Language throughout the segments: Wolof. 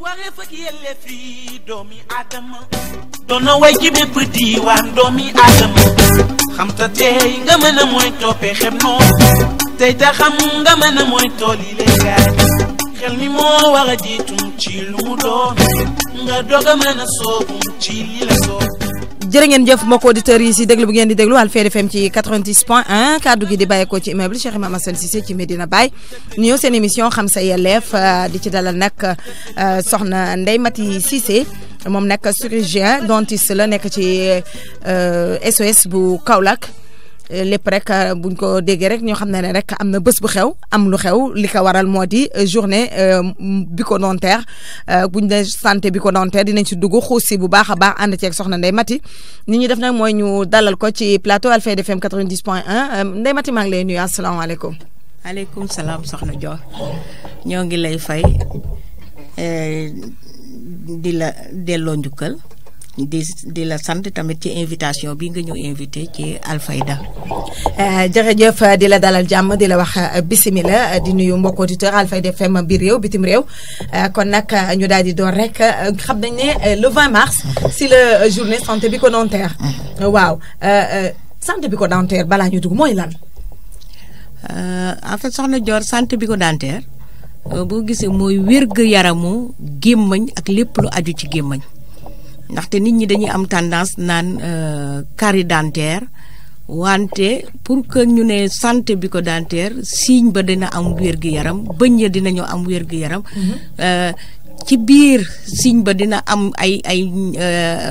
wareef ak yelleef yi doomi Adama doon na way ci bépp diiwaan doomi Adama xam ta tey nga mën a mooy toppee xem noonu tey ta xam nga mën a mooy tool yi lay gaay xel mi moo war a jiitum ci lu mu doon nga doog a mën a soobum ci li la soob. jërë ngeen jëf mbokk auditeurs yi si déglu bu ngeen di déglu Alfayda FM ci 90.1 kaddu gi di bàyyeekoo ci immeuble Cheikh Imam Assane Cissé ci Medina Baye ñëw seen émission xam sa yelleef di ci dalal nag soxna Ndeye Maty Cissé moom nag chirurgien dentiste la nekk ci SOS bu Kaolack lépp rek buñ ko déggee rek ñoo xam ne rek am na bés bu xew am lu xew li ko waral moo di journée bucco-dentaire buñ ne santé bucco-dentaire dinañ ci dugg xuus si bu baax a baax ànd ceeg soxna Ndeye Maty ni ñuy def nag mooy ñu dalal ko ci plateau Alfayda FM 90.1 Ndeye Maty maa ngi lay nuyu asalaamaaleykum. aleykum salaam soxna Dior ñoo ngi lay fay di la delloo njukkal. di la sant tamit ci invitation bi nga ñu invité ci Alfayda. jërëjëf di la dalal jàmm di la wax bisimila di nuyu mbokk auditeur Alfayda FM biir réew bitim réew kon nag ñu daal di door rek xam nañ ne le 20 mars si la journée santé bucco-dentaire waaw santé bucco-dentaire balaa ñu dugg mooy lan. en fait soxna Dior santé bucco-dentaire boo gisee mooy wér-gu-yaramu gémmañ ak lépp lu aju ci gémmañ. ndaxte nit ñi dañuy am tendance naan carie dentaire wante pour que ñu ne santé bucco-dentaire signe ba dina am wér-gu-yaram bëñ ya dinañu am wér-gu-yaram ci biir signe ba dina am ay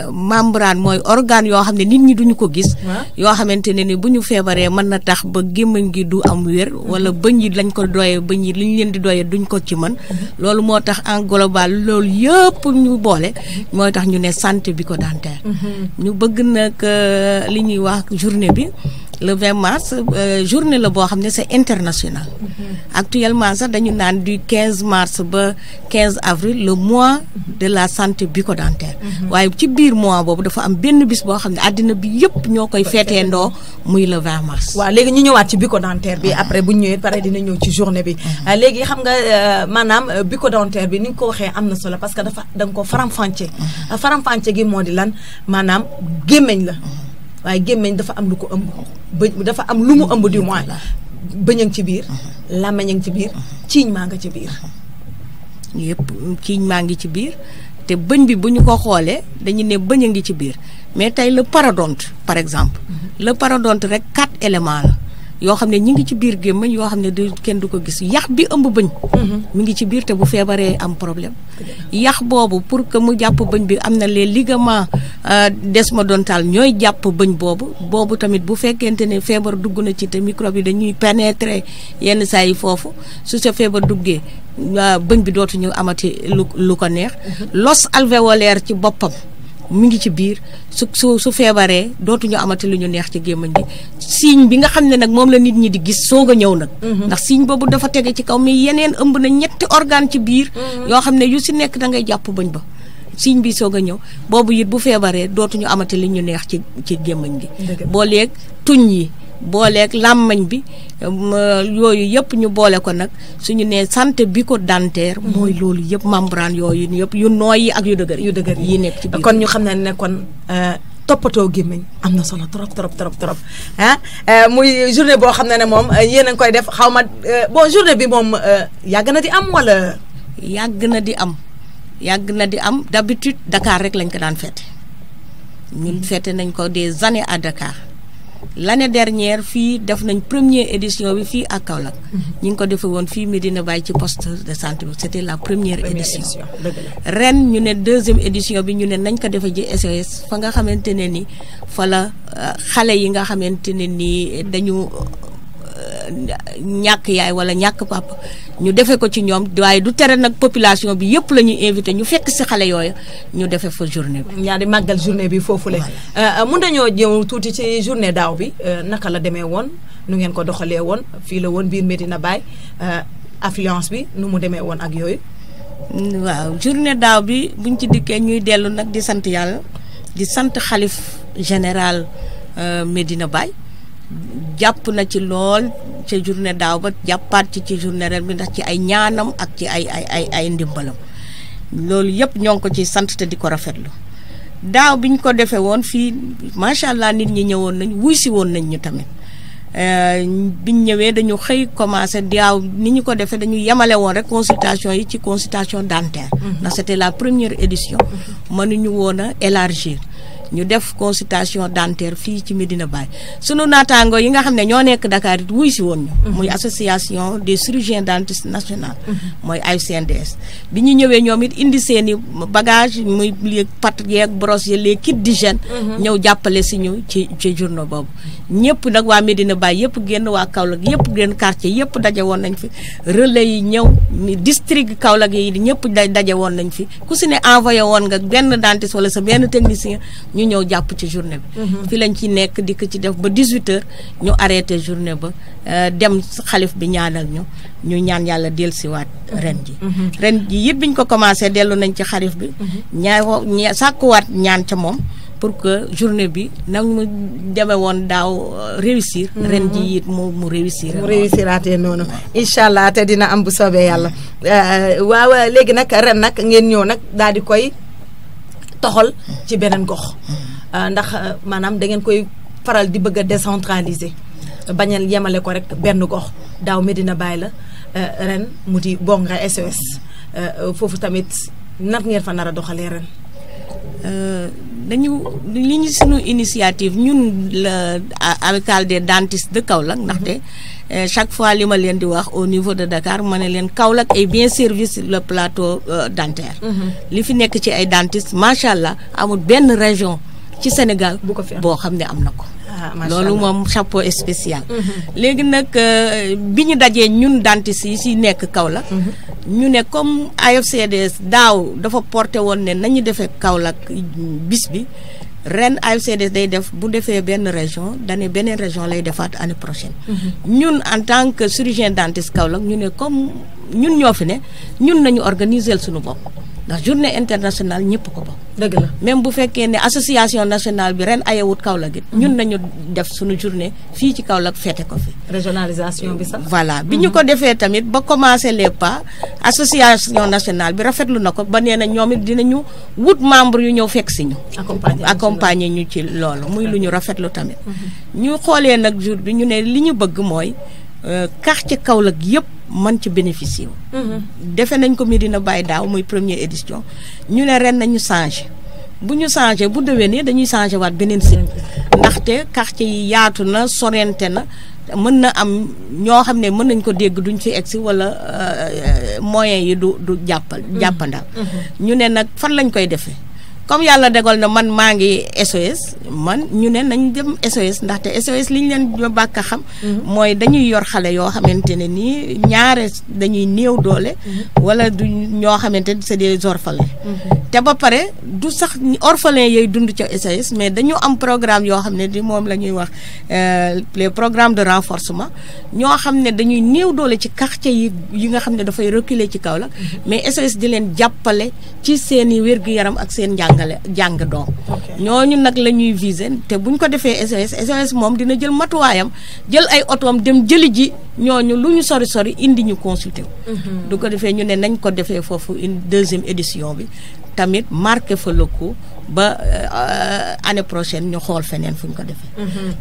membrane mooy organe yoo xam ne nit ñi duñu ko gis yoo xamante ne ni bu ñu feebaree mën na tax ba gémmañ gi du am wér wala bëñ yi lañ ko doyee bëñ yi li ñu leen di doyee duñ ko ci mën loolu moo tax en global loolu yëpp ñu boole mooy tax ñu ne santé bucco-dentaire ñu bëgg nag li ñuy wax journée bi le 20 mars journée la boo xam ne c'est international actuellement sax dañu naan du 15 mars ba 15 avril le mois de la santé bucco-dentaire waaye ci biir mois boobu dafa am benn bis boo xam ne àddina bi yëpp ñoo koy feeteendoo muy le 20 mars. waaw léegi ñu ñëwaat ci bucco-dentaire bi après bu ñu ñëwee pare dina ñëw ci journée bi léegi xam nga maanaam bucco-dentaire bi ni nga ko waxee am na solo parce que dafa da nga ko faram-fàcce gi moo di lan maanaam gémmeñ la. waaye gémmeñ dafa am lu ko ëmb bëñ dafa am lu mu ëmb du moins bëñ a ngi ci biir làmmeñ a ngi ci biir ciiñ maa nga ci biir yëpp ciiñ maa ngi ci biir te bëñ bi bu ñu ko xoolee dañu ne bëñ a ngi ci biir mais tey le parodonte par exemple le parodonte rek 4 éléments la yoo xam ne ñi ngi ci biir gémmañ yoo xam ne kenn du ko gis yax bi ëmb bëñ mi ngi ci biir te bu feebaree am problème yax boobu pour que mu jàpp bëñ bi am na les ligaments desmodontal ñooy jàpp bëñ boobu tamit bu fekkente ne feebar dugg na ci te microbe yi dañuy pénétrer yenn saa yi foofu su sa feebar duggee bëñ bi dootuñu amati lu ko neex l'os alvéolaire ci boppam mi ngi ci biir su feebaree dootuñu amati lu ñu neex ci gémmañ gi signe bi nga xam ne nag moom la nit ñi di gis soog a ñëw nag ndax signe boobu dafa tege ci kaw mais yeneen ëmb na 7 organe ci biir yoo xam ne yu si nekk da ngay jàpp bëñ ba signe bi soog a ñëw boobu it bu feebaree dootuñu amati li ñu neex ci gémmañ gi booleeg tuñ yi booleeg làmmañ bi yooyu yëpp ñu boole ko nag suñu nee santé bucco-dentaire mooy loolu yëpp membrane yooyu yëpp yu nooy yi ak yu dëgër yi nekk ci biir kon ñu xam ne kon toppatoo gémmiñ am na solo trop muy journée boo xam ne moom yéen a ngi koy def xaw ma bon journée bi moom yàgg na di am wala yàgg na di am d'habitude Dakar rek lañ ko daan fête ñun fête nañ ko des années à Dakar l'année dernière fii def nañ première édition bi fii à Kaolack ñi ngi ko defee woon fii Medina Baye ci poste de santé bi c'était la première édition ren ñu ne deuxième édition bi ñu ne nañ ko defee ji SOS fa nga xamante ne ni fa la xale yi nga xamante ne ni dañu ñàkk yaay wala ñàkk papa ñu defee ko ci ñoom waaye du tere nag population bi yëpp la ñuy invité ñu fekk si xale yooyu ñu defee fa journée bi. ñaa di màggal journée bi foofule. mun nañoo ñëw tuuti ci journée daaw bi naka la demee woon nu ngeen ko doxalee woon fii la woon biir Medina Baye affluence bi nu mu demee woon ak yooyu. waaw journée daaw bi buñ ci dikkee ñuy dellu nag di sant yàlla di sant xalif général Medina Baye. jàpp na ci lool ca journée daaw ba jàppaat ci journée ren bi ndax ci ay ñaanam ak ci ay ndimbalam loolu yëpp ñoo ngi ko ci sant te di ko rafetlu daaw bi ñu ko defee woon fii macha allah nit ñi ñëwoon nañ wuy si woon nañ ñu tamit biñ ñëwee dañu xëy commencé daaw ni ñu ko defee dañu yemale woon rek consultation yi ci consultation dentaire ndax c'était la première édition mënuñu woon a élargir ñu def consultation dentaire fii ci Medina Baye sunu naataango yi nga xam ne ñoo nekk Dakar it wuy si woon ñu muy association des chirurgiens dentistes nationale mooy AFCNDS bi ñu ñëwee ñoom it indi seeni bagage muy les pat yeeg brosse yi les kits d'hygiène ñëw jàppale si ñu ci journée boobu ñëpp nag waa Medina Baye yëpp génn waa Kaolack yëpp génn quartier yëpp daje woon nañ fi relais yi ñëw district Kaolack yi ñëpp daje woon nañ fi ku si ne envoyé woon nga benn dentiste wala sa benn technicien ñu ñëw jàpp ci journée bi fi lañ ci nekk di ko ci def ba 18h ñu arrêté journée ba dem xalif bi ñaanal ñu ñaan yàlla dellusiwaat ren ji it biñ ko commencé dellu nañ ci xalif bi sàkkuwaat ñaan ca moom pour que journée bi nag mu demee woon daaw réussir ren ji it mu réussir réussiraatee noonu incha allah te dina am bu soobee yàlla waaw léegi nag ren nag ngeen ñëw nag daal di koy toxal ci beneen gox ndax maanaam da ngeen koy faral di bëgg a décentraliser bañal yemale ko rek benn gox daaw Medina Baye la ren mu di Bongra SOS foofu tamit nat ngeen fa nar a doxalee ren. dañu li ñu sunu initiative ñun la amicale des dentistes de Kaolack ndaxte chaque fois li ma leen di wax au niveau de Dakar ma ne leen Kaolack est bien servi sur le plateau dentaire. li fi nekk ci ay dentistes macha allah amul benn région ci Sénégal boo xam ne am na ko. loolu moom chapeau spécial. léegi nag bi ñu dajee ñun dentistes yi si nekk Kaolack. ñu ne comme AFCDS daaw dafa porté woon ne nañu defee Kaolack bis bi ren AFCDS day def bu defee benn région dane beneen région lay defaat année prochaine. ñun en tant que chirurgien dentiste Kaolack ñu ne comme ñun ñoo fi ne ñun nañu organiser suñu bopp ndax journée internationale ñëpp ko bokk. dëgg la même bu fekkee ne association nationale bi ren ayewut Kaolack it ñun nañu def suñu journée fii ci Kaolack fête ko fi. régionalisation bi sax. voilà bi ñu ko defee tamit ba commencé les pas association nationale bi rafetlu na ko ba nee na ñoom it dinañu wut membre yu ñëw fekk si ñu. accompagner ñu ci loolu muy lu ñu rafetlu tamit. ñu xoolee nag jour bi ñu ne li ñu bëgg mooy quartier Kaolack yëpp. man ci bénéficier wu. defe nañ ko Medina Baye daaw muy première édition ñu ne ren nañu changé bu ñu changé bu déwénee dañuy changé waat beneen site ndaxte quartier yi yaatu na sorente na mën na am ñoo xam ne mën nañ ko dégg duñ fi egsi wala moyens yi du jàppandal ñu ne nag fan lañ koy defee comme yàlla dégal na man maa ngi SOS man ñu ne nañ dem SOS ndaxte SOS li ñu leen bàkk a xam mooy dañuy yor xale yoo xamante ne nii ñaare dañuy néew doole wala du ñoo xamante ne c'est des orphelins te ba pare du sax orphelins yooyu dund ca SOS mais dañu am programme yoo xam ne di moom la ñuy wax les programmes de renforcement ñoo xam ne dañuy néew doole ci quartier yi nga xam ne dafay reculer ci Kaolack mais SOS di leen jàppale ci seen i wér-gu-yaram ak seen jàng doom ñooñu nag la ñuy viser te buñ ko defee SOS moom dina jël matuwaayam jël ay otoom dem jëli ji ñooñu lu ñu sori indi ñu consulter du ko defee ñu ne nañ ko defee foofu une deuxième édition bi tamit marqué fa le coup ba année prochaine ñu xool feneen fu ñu ko defee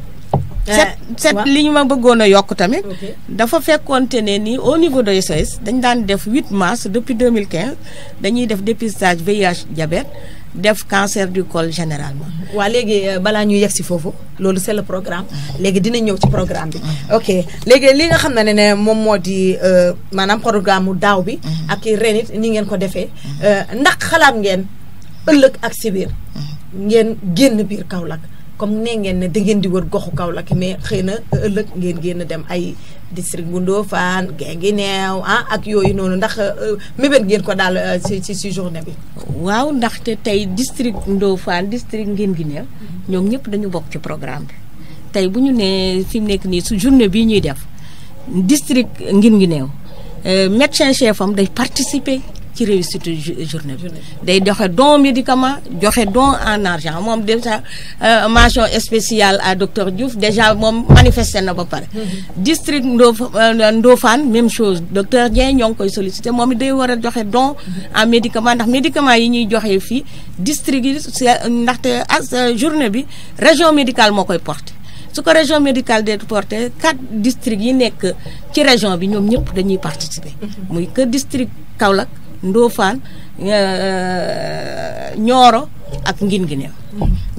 set li ñu ma bëggoon a yokk tamit dafa fekkoonte ne ni au niveau de SOS dañ daan def 8 mars depuis 2015 dañuy def dépistage VIH diabète def cancer du col généralement. waa léegi balaa ñuy yegg si foofu loolu c'est le programme léegi dinañ ñëw ci programme bi. ok léegi li nga xam ne moom moo di maanaam programme mu daaw bi. ak ren it ni ngeen ko defee. ndax xalaat ngeen ëllëg ak si biir ngeen génn biir Kaolack comme nee ngeen ne da ngeen di wër goxu Kaolack mais xëy na ëllëg ngeen génn dem ay district bu Ndofane Guinguinéo ak yooyu noonu ndax mébét ngeen ko daal ci journée bi. waaw ndaxte tey district Ndofane district Guinguinéo ñoom ñëpp dañu bokk ci programme bi tey bu ñu nee fi mu nekk nii su journée bii ñuy def district Guinguinéo médecin chef am day participer ci réussite journée bi day joxe don médicament joxe don en argent moom déjà mention spéciale à docteur Diouf déjà moom manifesté na ba pare district Ndofane même chose docteur Dieng ñoo ngi koy sollicité moom it day war a joxe don en médicament ndax médicament yi ñuy joxe fii district yi ndaxte journée bi région médicale moo koy porté su ko région médicale de porté 4 districts yi nekk ci région bi ñoom ñëpp dañuy participer muy que district Kaolack Ndofane Nioro ak Guinguinéo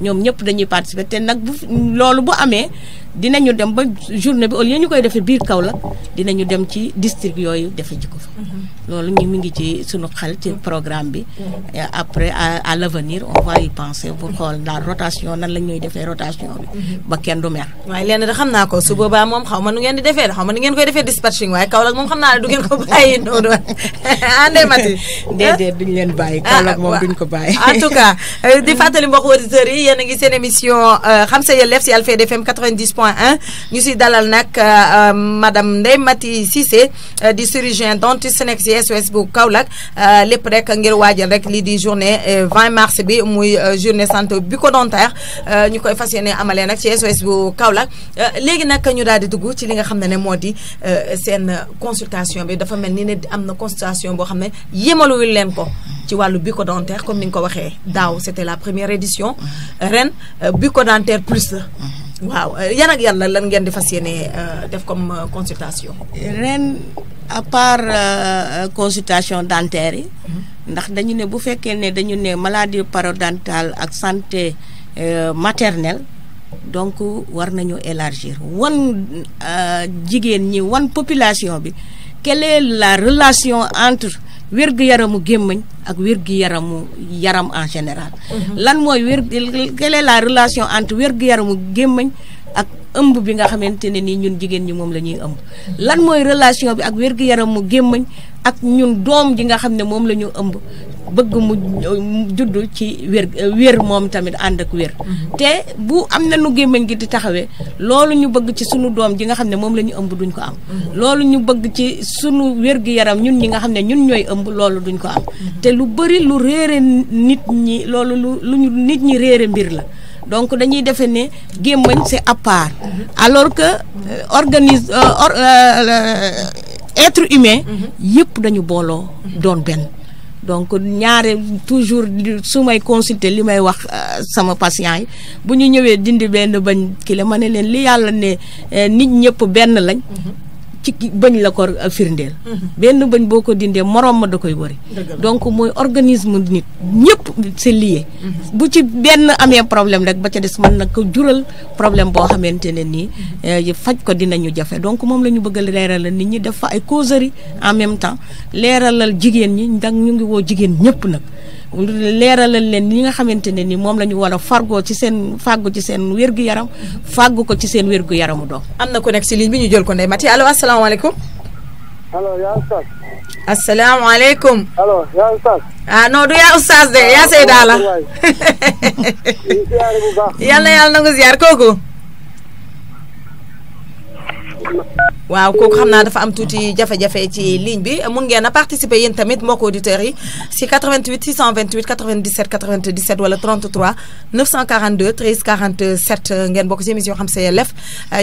ñoom ñëpp dañuy participer te nag bu loolu bu amee dinañu dem ba journée bi au lieu ñu koy defee biir Kaolack dinañu dem ci district yooyu defe ji ko fa loolu ñu mi ngi ci sunu xel ci programme bi après à l'avenir on va y penser pour xool la rotation nan la ñuy defee rotation bi ba kenn du mer. waaye lenn da xam naa ko su boobaa moom xaw ma nu ngeen di defee xaw ma nu ngeen koy defee dispatching waaye Kaolack moom xam naa ne du ngeen ko bàyyi noonu Ndeye Maty déedéet duñ leen bàyyi Kaolack moom duñ ko bàyyi. en tout cas di fàttali mbokk auditeurs yi yéen a ngi seen émission xam sa yelleef si Alfayda FM 90.1 ñu si dalal nag madame Ndeye Maty Cissé di chirurgien dentiste nekk si SOS bu Kaolack lépp rek ngir waajal rek lii di journée 20 mars bi muy journée santé bucco-dentaire ñu koy fas yéene amalee nag ci SOS bu Kaolack léegi nag ñu daal di dugg ci li nga xam ne moo di seen consultation bi dafa mel ni ne am na consultation boo xam ne yemaluwul leen ko ci wàllu bucco-dentaire comme ni nga ko waxee daaw c'était la première édition ren bucco-dentaire plus la waaw yan ak yan la lan ngeen di fas yéene def comme consultation. ren à part consultation dentaire yi. ndax dañu ne bu fekkee ne dañu ne maladie parodontale ak santé maternelle donc war nañu élargir wan jigéen ñi wan population bi quelle est la relation entre wér-gu-yaramu gémmañ ak wér-gu-yaramu yaram en général. lan mooy quelle est la relation entre wér-gu-yaramu gémmañ ak ëmb bi nga xamante ne nii ñun jigéen ñi moom la ñuy ëmb. lan mooy relation bi ak wér-gu-yaramu gémmañ ak ñun doom ji nga xam ne moom la ñu ëmb bëgg mu juddu ci wér moom tamit ànd ak wér. te bu am na nu gémmañ gi di taxawee loolu ñu bëgg ci sunu doom ji nga xam ne moom la ñu ëmb duñ ko am. loolu ñu bëgg ci sunu wér-gu-yaram ñun ñi nga xam ne ñun ñooy ëmb loolu duñ ko am. te lu bëri lu réere nit ñi loolu lu ñu nit ñi réere mbir la. donc dañuy defe ne gémmañ c'est à part alors que être humain yëpp dañu booloo doon benn. donc ñaare toujours su may consulter li may wax sama patient yi bu ñu ñëwee dindi benn bañ ki la ma ne leen li yàlla ne nit ñëpp benn lañ ci bañ la ko firndeel benn bañ boo ko dindee moroom ma da koy wëri donc mooy organisme nit ñëpp c'est lié bu ci benn amee problème rek ba ca des mën na ko jural problème boo xamante ne nii faj ko dinañu jafe donc moom la ñu bëgg a leeralal nit ñi def fa ay causerie en même temps leeralal jigéen ñi ndax ñu ngi woo jigéen ñëpp nag leeralal leen li nga xamante ne ni moom la ñu war a fàggu ci seen wér-gu-yaram fàggu ko ci seen wér-gu-yaramu doom. am na ku nekk si ligne bi ñu jël ko Ndeye Maty allo asalaamaaleykum. allo yaa Oustaz. asalaamaaleykum. allo yaa Oustaz. ah non du yaa Oustaz de yaa Seyda la. yal na yàlla nangu ziar kooku. waaw kooku xam naa dafa am tuuti jafe-jafe ci ligne bi mun ngeen a participer yéen tamit mbokk auditeurs yi si 88 628 97 97 wala 33 942 13 47 ngeen bokk si émission xam sa yelleef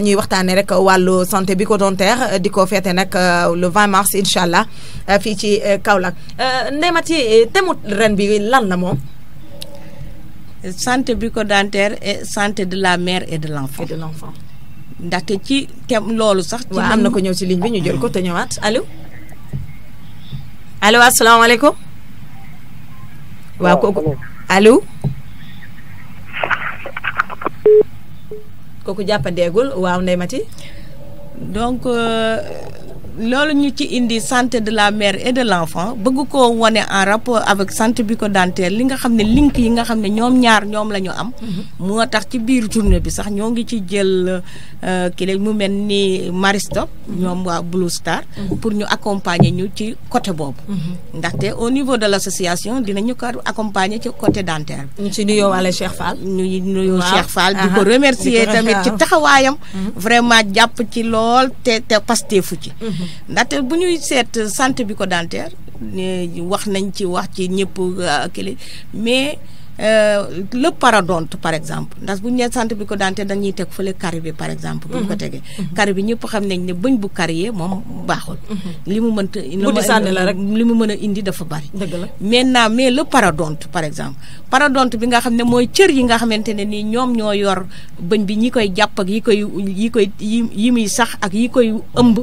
ñuy waxtaanee rek wàllu santé bucco-dentaire di ko feete nag le 20 mars incha allah fii ci Kaolack Ndeye Maty thème ren bi lan la moom. santé bucco-dentaire et santé de la mère et de l'enfant. ndaxte ci thème loolu sax. ci waaw am na ko ñëw ci ligne bi ñu jël ko te ñëwaat allo allo asalaamaaleykum. waaw kooku allo. kooku jàppandeegul waaw Ndeye Maty. donc loolu ñu ci indi santé de la mère et de l'enfant bëgg koo wane en rapport avec santé bucco-dentaire li nga xam ne link yi nga xam ne ñoom ñaar ñoom la ñu am. moo tax ci biir journée bi sax ñoo ngi ci jël kii mu mel ni Maristop ñoom waa Blue Star. pour ñu accompagner ñu ci côté boobu. ndaxte au niveau de l'association dinañu ko accompagner ci côté dentaire bi. ñu ci nuyoo wala Cheikh Fall. ñu nuyoo Cheikh Fall di ko remercier tamit ci taxawaayam. vraiment jàpp ci lool te pasteefu ci. ndaxte bu ñuy seet santé bucco-dentaire wax nañ ci ñëpp kili mais le parodonte par exemple ndax bu ñu nee centre bucco-dentaire dañuy teg fële carie bi par exemple. bu ñu ko tegee carie bi ñëpp xam nañ ne bëñ bu carrié moom baaxul. li mu mënta li mu mën a indi dafa bari. dëgg la maintenant mais le parodonte par exemple parodonte bi nga xam ne mooy cër yi nga xamante ne nii ñoom ñoo yor bëñ bi ñi koy jàpp ak yi muy sax ak yi koy ëmb.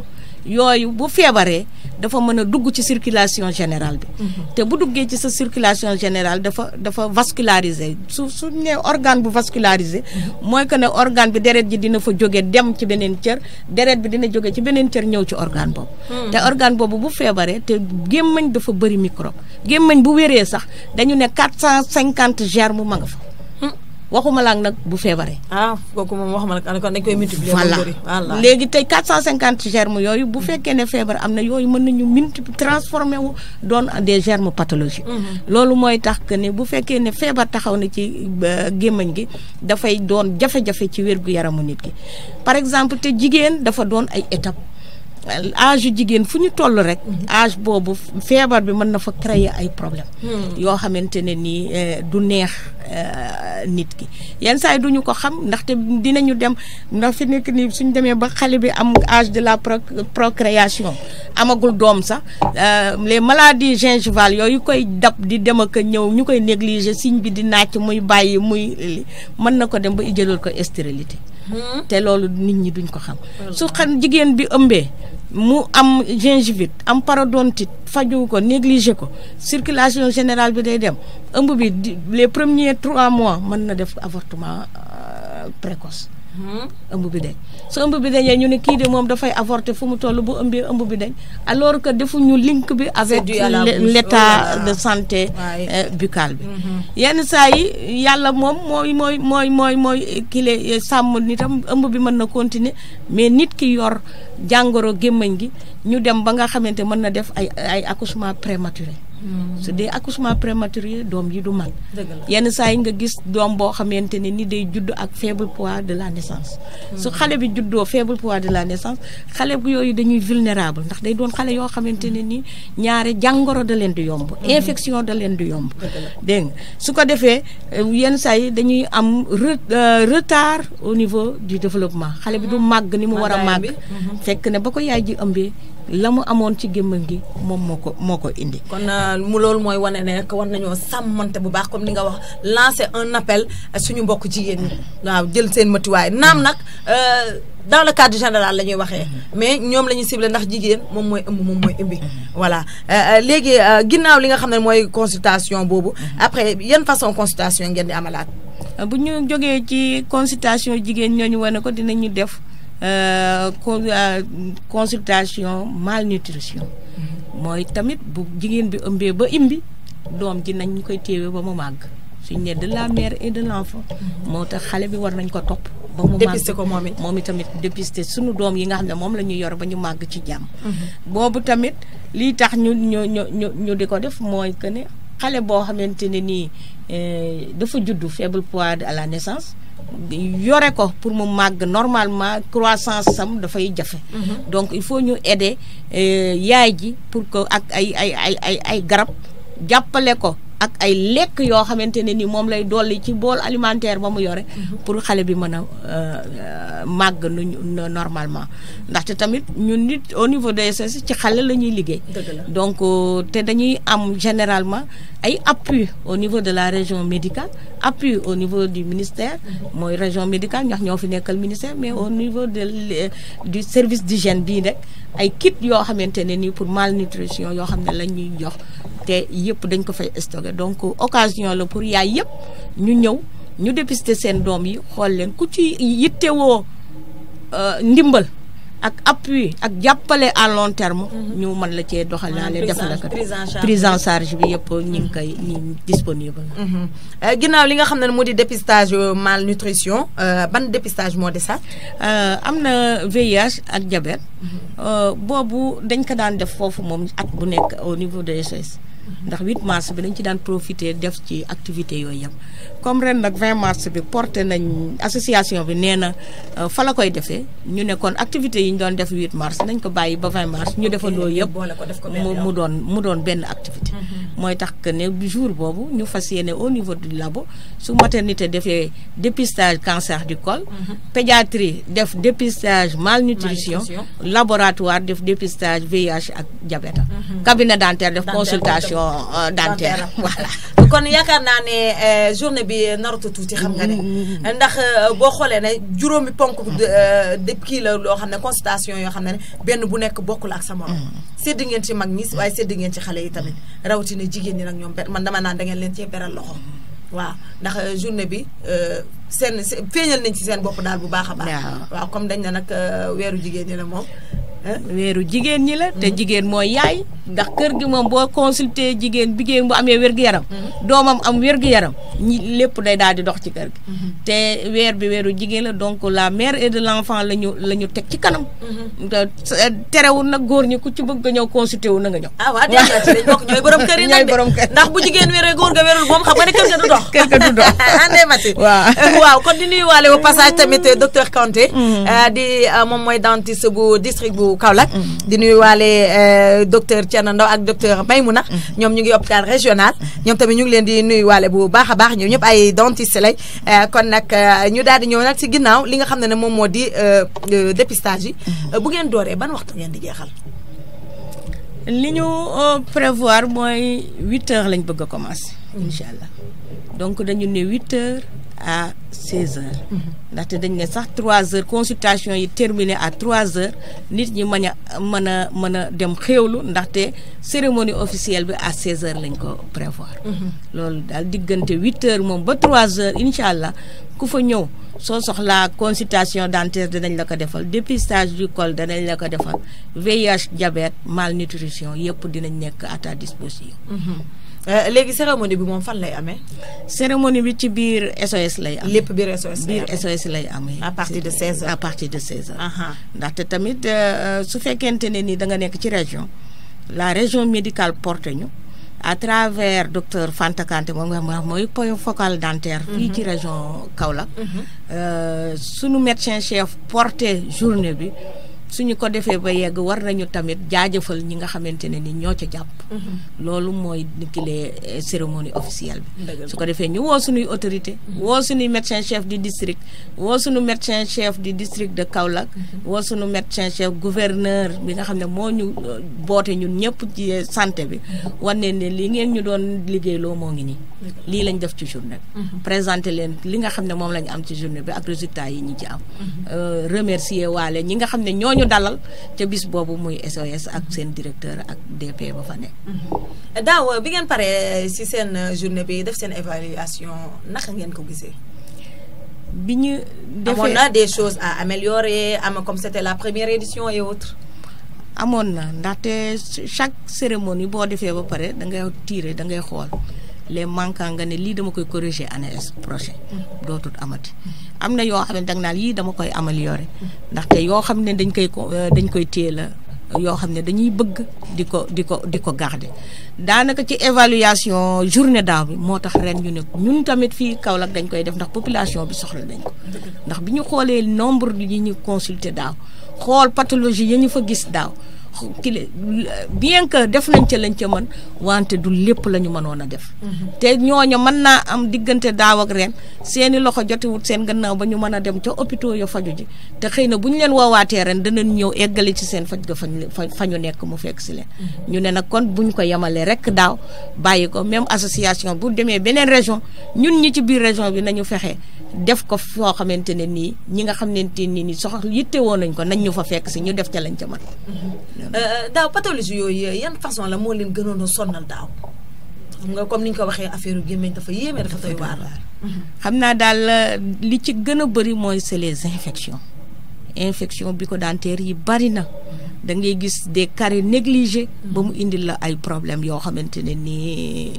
yooyu bu feebaree dafa mën a dugg ci circulation générale bi. te bu duggee ci sa circulation générale dafa vascularisé su ne organe bu vascularisé. mooy que ne organe bi deret ji dina fa jóge dem ci beneen cër deret bi dina jóge ci beneen cër ñëw ci organe boobu. te organe boobu bu feebaree te gémmañ dafa bëri microbe gémmañ bu wéree sax dañu ne 450 germes ma nga fa. waxuma la nag bu feebaree. kooku moom waxuma la kon dañ koy multiplier. voilà léegi tey 450 germes yooyu bu fekkee ne feebar am na yooyu mën nañu multiplier transformé wu doon des germes pathologiques. loolu mooy tax que ne bu fekkee ne feebar taxaw na ci gémmañ gi dafay doon jafe-jafe ci wér-gu-yaramu nit ki par exemple te jigéen dafa doon ay étapes. âge yu jigéen fu ñu toll rek âge boobu feebar bi mën na fa créer ay problème yoo xamante ne nii du neex nit ki yenn saa yi duñu ko xam ndaxte dinañu dem ndax fi nekk nii suñ demee ba xale bi am âge de la procréation amagul doom sax les maladies gingivales yooyu koy dab di dem ak ñëw ñu koy négliger signe bi di nàcc muy bàyyi muy mën na ko dem ba ijëlal ko stérilité te loolu nit ñi duñ ko xam su xam jigéen bi ëmbee mu am gingivite am parodontite faju ko négligé ko circulation générale bi day dem ëmb bi les premiers 3 mois mën na def avortement précoce ëmb bi dañ su ëmb bi dañee ñu ne kii de moom dafay avorter fu mu toll bu ëmbee ëmb bi dañ alors que defuñu link bi avec l'état de santé buccale bi yenn saa yi yàlla moom mooy kile sàmm nitam ëmb bi mën na continuer mais nit ki yor jàngoro gémmañ gi ñu dem ba nga xamante mën na def ay accouchement prématuré su dee accouchement prématuré doom yi du mag yenn saa yi nga gis doom boo xamante ne ni day judd ak faible poids de la naissance su xale bi juddoo faible poids de la naissance xale bu yooyu dañuy vulnérable ndax day doon xale yoo xamante ne ni ñaare jàngoro da leen di yomb infection da leen di yomb dégg nga su ko defee yenn saa yi dañuy am retard au niveau du développement xale bi du màgg ni mu war a màgg fekk ne ba ko yaay ji ëmbee la mu amoon ci gémmañ gi moom moo ko indi. kon mu loolu mooy wane ne rek war nañoo sàmmante bu baax comme ni nga wax lancer un appel suñu mbokk jigéen ñi waaw jël seen matuwaay naam nag dans le cadre général la ñuy waxee mais ñoom la ñuy ciblé ndax jigéen moom mooy ëmb moom mooy ëmbi voilà léegi ginnaaw li nga xam ne mooy consultation boobu après yan façon consultation ngeen di amalaat. bu ñu jógee ci consultation jigéen ñooñu wane ko dinañu def. Consultation malnutrition mooy tamit bu jigéen bi ëmbee ba imbi doom ji nañ ñu koy téewe ba mu màgg suñ ne de la mère et de l'enfant moo tax xale bi war nañ ko topp ba mu màgg dépister ko moom tamit dépister suñu doom yi nga xam ne moom la ñuy yor ba ñu màgg ci jàmm boobu tamit lii tax ñu di ko def mooy que ne xale boo xamante ne nii dafa juddu faible poids à la naissance yore ko pour mu màgg normalement croissance sam dafay jafe donc il faut ñu aider yaay ji pour que ak ay garab jàppale ko ak ay lekk yoo xamante ne ni moom lay dolli ci bool alimentaire ba mu yore pour xale bi mën a màgg normalement ndaxte tamit ñun nit au niveau de SSS ci xale la ñuy liggéey donc te dañuy am généralement ay appui au niveau de la région médicale appui au niveau du ministère mooy région médicale ndax ñoo fi nekkal ministère mais au niveau du service d'hygiène bii rek ay kit yoo xamante ne nii pour malnutrition yoo xam ne la ñuy jox te yëpp dañ ko fay stocké donc occasion la pour yaay yëpp ñu ñëw ñu dépister seen doom yi xool leen ku ci yittewoo ndimbal ak appui ak jàppale à long terme ñu mën la cee doxalaale def la ko prise en charge bi yëpp ñu ngi koy disponible ginnaaw li nga xam ne moo di dépistage malnutrition ban dépistage moo desaat am na VIH ak diabète boobu dañ ko daan def foofu moom at bu nekk au niveau de SOS ndax 8 mars bi dañ ci daan profiter def ci activité yooyu yëpp comme ren nag 20 mars bi porté nañ association bi nee na fa la koy defee ñu ne kon activité yi ñu doon def 8 mars nañ ko bàyyi ba 20 mars ñu defandoo yëpp mu doon benn activité mooy tax que ne jour boobu ñu fas yéene au niveau du labo su maternité defee dépistage cancer du col pédiatrie def dépistage malnutrition laboratoire def dépistage VIH ak diabète cabinet dentaire def consultation dentaire voilà kon yaakaar naa ne journée bi naratu tuuti xam nga ne ndax boo xoolee ne juróomi ponk de kii la loo xam ne consultation yoo xam ne benn bu nekk bokkul ak sa morom sédd ngeen ci mag ñi waaye sédd ngeen ci xale yi tamit rawatina jigéen ñi nag ñoom man dama naan da ngeen leen cee beral loxo waaw ndax journée bi seen feeñal nañ ci seen bopp daal bu baax a baax waaw comme dañ ne nag weeru jigéen ñi la moom weeru jigéen ñi la te jigéen mooy yaay ndax kër gi moom boo consulté jigéen bu amee wér-gu-yaram doomam am wér-gu-yaram ñi lépp day daal di dox ci kër gi te weer bi weeru jigéen la donc la mère et de l'enfant la ñu teg ci kanam terewul nag góor ñi ku ci bëgg nga ñëw consulté wu na nga ñëw waaw dégg nga ci dañ bokk ñooy borom kër yi nag ndax bu jigéen wéree góor nga wérul moom xam nga ne kër ga du dox andee mati waaw kon di nuyuwaale au passage tamit docteur Kanté di moom mooy dentiste bu district bu Kaolack di nuyuwaale docteur Thierno Ndaw ak docteur Maymouna ñoom ñu ngi hôpital régional ñoom tamit ñu ngi leen di nuyuwaale bu baax a baax ñoom ñëpp ay dentiste lay kon nag ñu daal di ñëw nag ci ginnaaw li nga xam ne moom moo di dépistage yi bu ngeen dooree ban waxtu ngeen di jeexal li ñu prévoir mooy 8 heures lañ bëgg a commencer incha allah donc dañu ne 8 heures à 16 heures ndaxte dañ ne sax 3 heures consultation yi terminé à 3 heures nit ñi mën a dem xéewlu ndaxte cérémonie officielle bi à 16 heures lañ ko prévoir loolu daal diggante 8 heures moom ba 3 heures incha allah ku fa ñëw soo soxlaa consultation dentaire danañ la ko defal dépistage du col danañ la ko defal VIH diabète malnutrition yëpp dinañ nekk à ta disposition léegi cérémonie bi moom fan lay amee. cérémonie bi ci biir SOS lay amee. lépp biir SOS lay amee biir SOS lay amee. à partir de 16 heures à partir de 16 heures. ndaxte tamit su fekkente ne ni da nga nekk ci région la région médicale porte ñu à travers docteur Fanta Kanté moom nga xam mooy point focal dentaire. fii ci région Kaolack. sunu médecin chef porté journée bi. suñu ko defee ba yegg war nañu tamit jaajëfal ñi nga xamante ne ni ñoo ca jàpp. loolu mooy nikilee cérémonie officielle bi. su ko defee ñu woo suñuy autorité woo suñuy médecin chef du district woo suñu médecin chef du district de Kaolack. woo suñu médecin chef gouverneur bi nga xam ne moo ñu boote ñun ñëpp ci santé bi. wane ne li ngeen ñu doon liggéeyloo moo ngi nii. lii lañ def ci journée bi. présenté leen li nga xam ne moom lañ am ci journée bi ak résultats yi ñi ci am. remercier waale ñi nga xam ne ñoo ñu dalal ca bis boobu muy SOS ak seen directeur ak DP ba fa nekk. daaw bi ngeen paree ci seen journée bi def seen évaluation naka ngeen ko gisee. bi ñu defee amoon na des choses à améliorer comme c'était la première édition et autres. amoon na ndaxte chaque cérémonie boo defee ba pare da ngay tirer da ngay xool les manquants nga ne lii dama koy corriger année prochaine. dootut amati. am na yoo xam ne danga naan yii dama koy améliorer ndaxte yoo xam ne dañ koy téye la yoo xam ne dañuy bëgg di ko garder daanaka ci évaluation journée daaw bi moo tax ren ñu ne ñun tamit fii Kaolack dañ koy def ndax population bi soxla nañ ko ndax bi ñu xoolee nombre yi ñu consulter daaw xool pathologie yi ñu fa gis daaw bien que def nañ ca lañ ca mën wante du lépp la ñu mënoon a def. te ñooñu mën naa am diggante daaw ak ren seeni loxo jotiwut seen gannaaw ba ñu mën a dem ca hôpitaux ya faju ji te xëy na bu ñu leen woowaatee ren danañ ñëw eggale ci seen faj ga fa ñu nekk mu fekk si leen. ñu ne nag kon buñ ko yemalee rek daaw bàyyi ko même association bu demee beneen région ñun ñi ci biir région bi nañu fexe def ko foo xamante ne nii ñi nga xamante ne nii soxla yitte woon nañ ko nañ ñu fa fekk si ñu def ca lañ ca mën. daaw pathologie yooyu yan façon la moo leen gënoon a sonnal daaw xam nga comme ni ñu ko waxee affaire yu gémmiñ dafa yéeme dafa doy waar. xam naa daal li ci gën a bëri mooy c'est les infection bucco-dentaire yi bari na da ngay gis des caries négligés ba mu indil la ay problèmes yoo xamante ne nii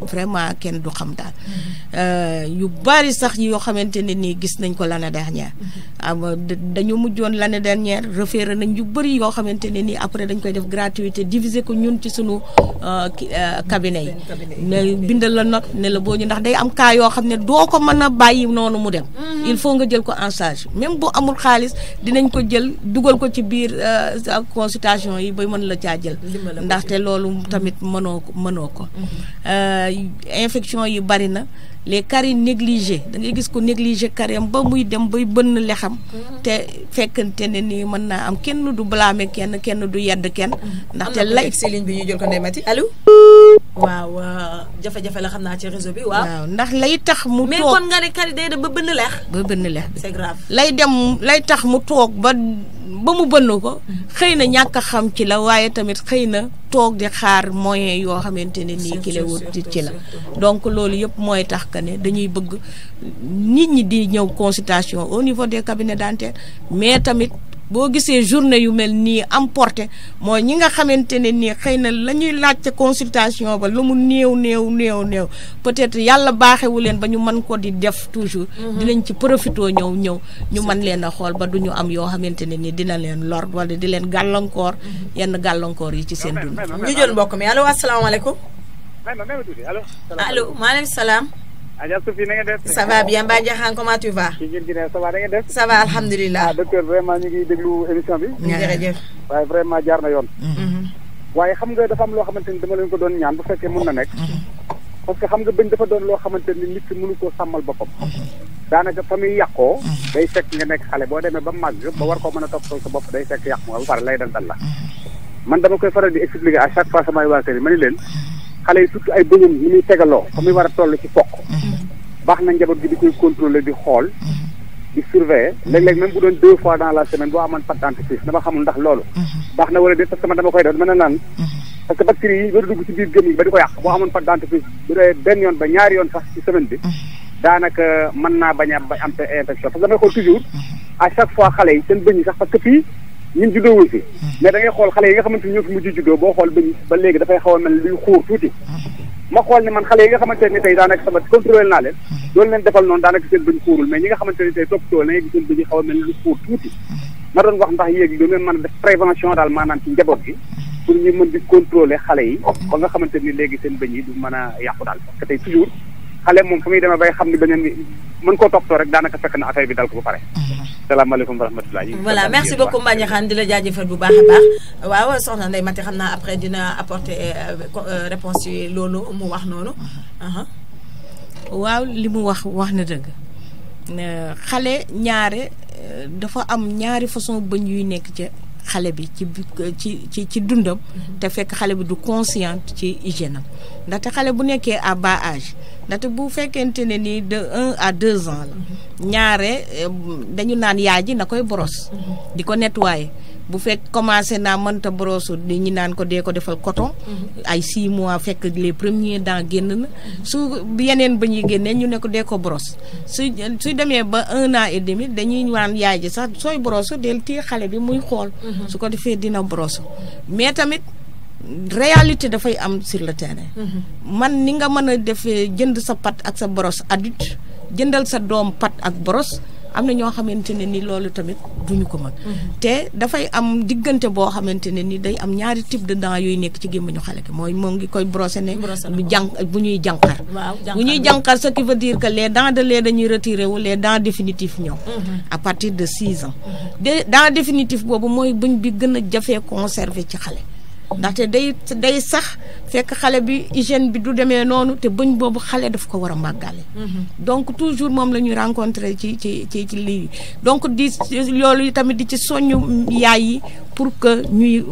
vraiment kenn du xam daal yu bari sax yoo xamante ne nii gis nañ ko l'année dernière dañu mujjoon l'année dernière référé nañ yu bëri yoo xamante ne nii après dañ koy def gratuité diviser ko ñun ci sunu cabinet yi ne bindal la note ne la boo ñu ndax day am cas yoo xam ne doo ko mën a bàyyi noonu mu dem il faut nga jël ko en charge même bu amul xaalis dinañ ko jël dugal ko ci biir consultation yi ba mën la caa jël ndaxte loolu tamit mënoo ko infection yi bari na les caries négligées da ngay gis ko négligé caries ba muy dem bay bënn lexam te fekkante ne nii mën naa am kenn du blâmer kenn du yedd kenn ndaxte lay si ligne bi ñu jël ko Ndeye Mati allo waaw jafe-jafe la xam naa ci réseau bi waaw ndax lay tax mu toog mais kon nga ne caries day dem ba bënn lex bi c'est grave lay tax mu toog ba mu bënn ko xëy na ñàkk a xam ci la waaye tamit xëy na toog di xaar moyen yoo xamante ne nii ki la wut ci la donc loolu yëpp mooy tax que ne dañuy bëgg nit ñi di ñëw consultation au niveau des cabinets dentaires mais tamit boo gisee journée yu mel nii am porté mooy ñi nga xamante ne nii xëy na la ñuy laajte consultation ba lu mu néew peut-être yàlla baaxewu leen ba ñu mën ko di def toujours dinañ ci profité ñëw ñu mën leen a xool ba du ñu am yoo xamante ne nii dina leen lor wala di leen gàllankoor yenn gàllankoor yi ci seen dund ñu jël mbokk mi allo asalaamaaleykum allo maaleykum salaam Adja Sophie na nga def. ça va bien Mbaye Diakhane comment tu vas. ci ngeen Guinée ça va na nga def. ça va alhamdulilah. docteur vraiment ñu ngi déglu émission bi. jërëjëf. waaye vraiment jaar na yoon. waaye xam nga dafa am loo xamante ni dama leen ko doon ñaan bu fekkee mën na nekk. parce que xam nga bëñ dafa doon loo xamante ni nit ki mënu koo sàmmal boppam. daanaka fa muy yàqoo. day fekk nga nekk xale boo demee ba màgg ba war koo mën a toppatoo sa bopp day fekk yàqu nga ba pare lay dal la. man dama koy faral di expliquer à chaque fois samay waa kër yi ma ni leen. xale yi surtout ay bëñam ni muy tegaloo fa muy war a toll ci fokk baax na njaboot gi di koy contrôler di xool di surveiller léeg-léeg même bu doon 2 fois dans la semaine boo amoon pâte dentifrice dama xamul ndax loolu baax na wala déet parce que man dama koy def mën a naan parce que bactéries yi war a dugg ci biir gëm yi ba di ko yàq boo amoon pâte dentifrice bu dee benn yoon ba ñaari yoon sax ci semaine bi daanaka mën naa bañ a am te infection parce que damay xool toujours à chaque fois xale yi seen bëñ yi sax parce que fii ñun juddoowul fi mais da ngay xool xale yi nga xamante ni ñoo fi mujj juddoo boo xool bëñ ba léegi dafay xaw a mel luy xuur tuuti ma xool ne man xale yi nga xamante ne tey daanaka sama contrôlé naa leen doon leen defal noonu daanaka seen bëñ xuurul mais ñi nga xamante ne tey toppatoo na nga gis seen bëñ yi xaw a mel lu xuur tuuti ma doon wax ndax yéegi doo leen mën a def prévention daal maanaam ci njaboot gi pour ñu mën di contrôler xale yi ba nga xamante ni léegi seen bëñ yi du mën a yàqu daal parce que tey toujours xale moom fu muy demee bay xam ni beneen mën koo toppatoo rek daanaka fekk na affaire bi dal ko ba pare salaamaaleykum wa rahmatulah. voilà merci beaucoup Mbaye Diakhane di la jaajëfal bu baax a baax waaw soxna Ndeye Mati xam naa après dina apporter réponse yi loolu mu wax noonu. waaw li mu wax na dëgg xale ñaare dafa am ñaari façon bëñ yuy nekk ca xale bi ci dundam. te fekk xale bi du consciente ci hygiène am ndaxte xale bu nekkee à bas âge. ndaxte bu fekkente ne ni de 1 à 2 ans la ñaare dañu naan yaay ji na koy boros di ko nettoyer bu fekk commencé naa mënta borosu di ñu naan ko dee ko defal coton ay 6 mois fekk les premiers dents génn na su yeneen ba ñuy génnee ñu ne ko dee ko boros su demee ba 1 an et demi dañuy naan yaay ji sax sooy borosu del téye xale bi muy xool su ko defee dina borosu mais tamit réalité dafay am sur le terrain man ni nga mën a defee jënd sa pat ak sa boros adulte jëndal sa doom pat ak boros am na ñoo xamante ne ni loolu tamit duñu ko mën te dafay am diggante boo xamante ne ni day am ñaari type de dents yooyu nekk ci gémmiñu xale ki mooy moo ngi koy brosser ne bu ñuy jànqar bu ñuy jànqar ce qui veut dire que les dents de lait dañuy retiré wu les dents définitifs ñëw à partir de 6 ans dents définitifs boobu mooy buñ bi gën a jafee conserver ci xale ndaxte day sax fekk xale bi hygiène bi du demee noonu te bëñ boobu xale daf ko war a màggale donc toujours moom la ñuy rencontrer ci lii donc di loolu tamit di ci soññu yaay yi pour que ñuy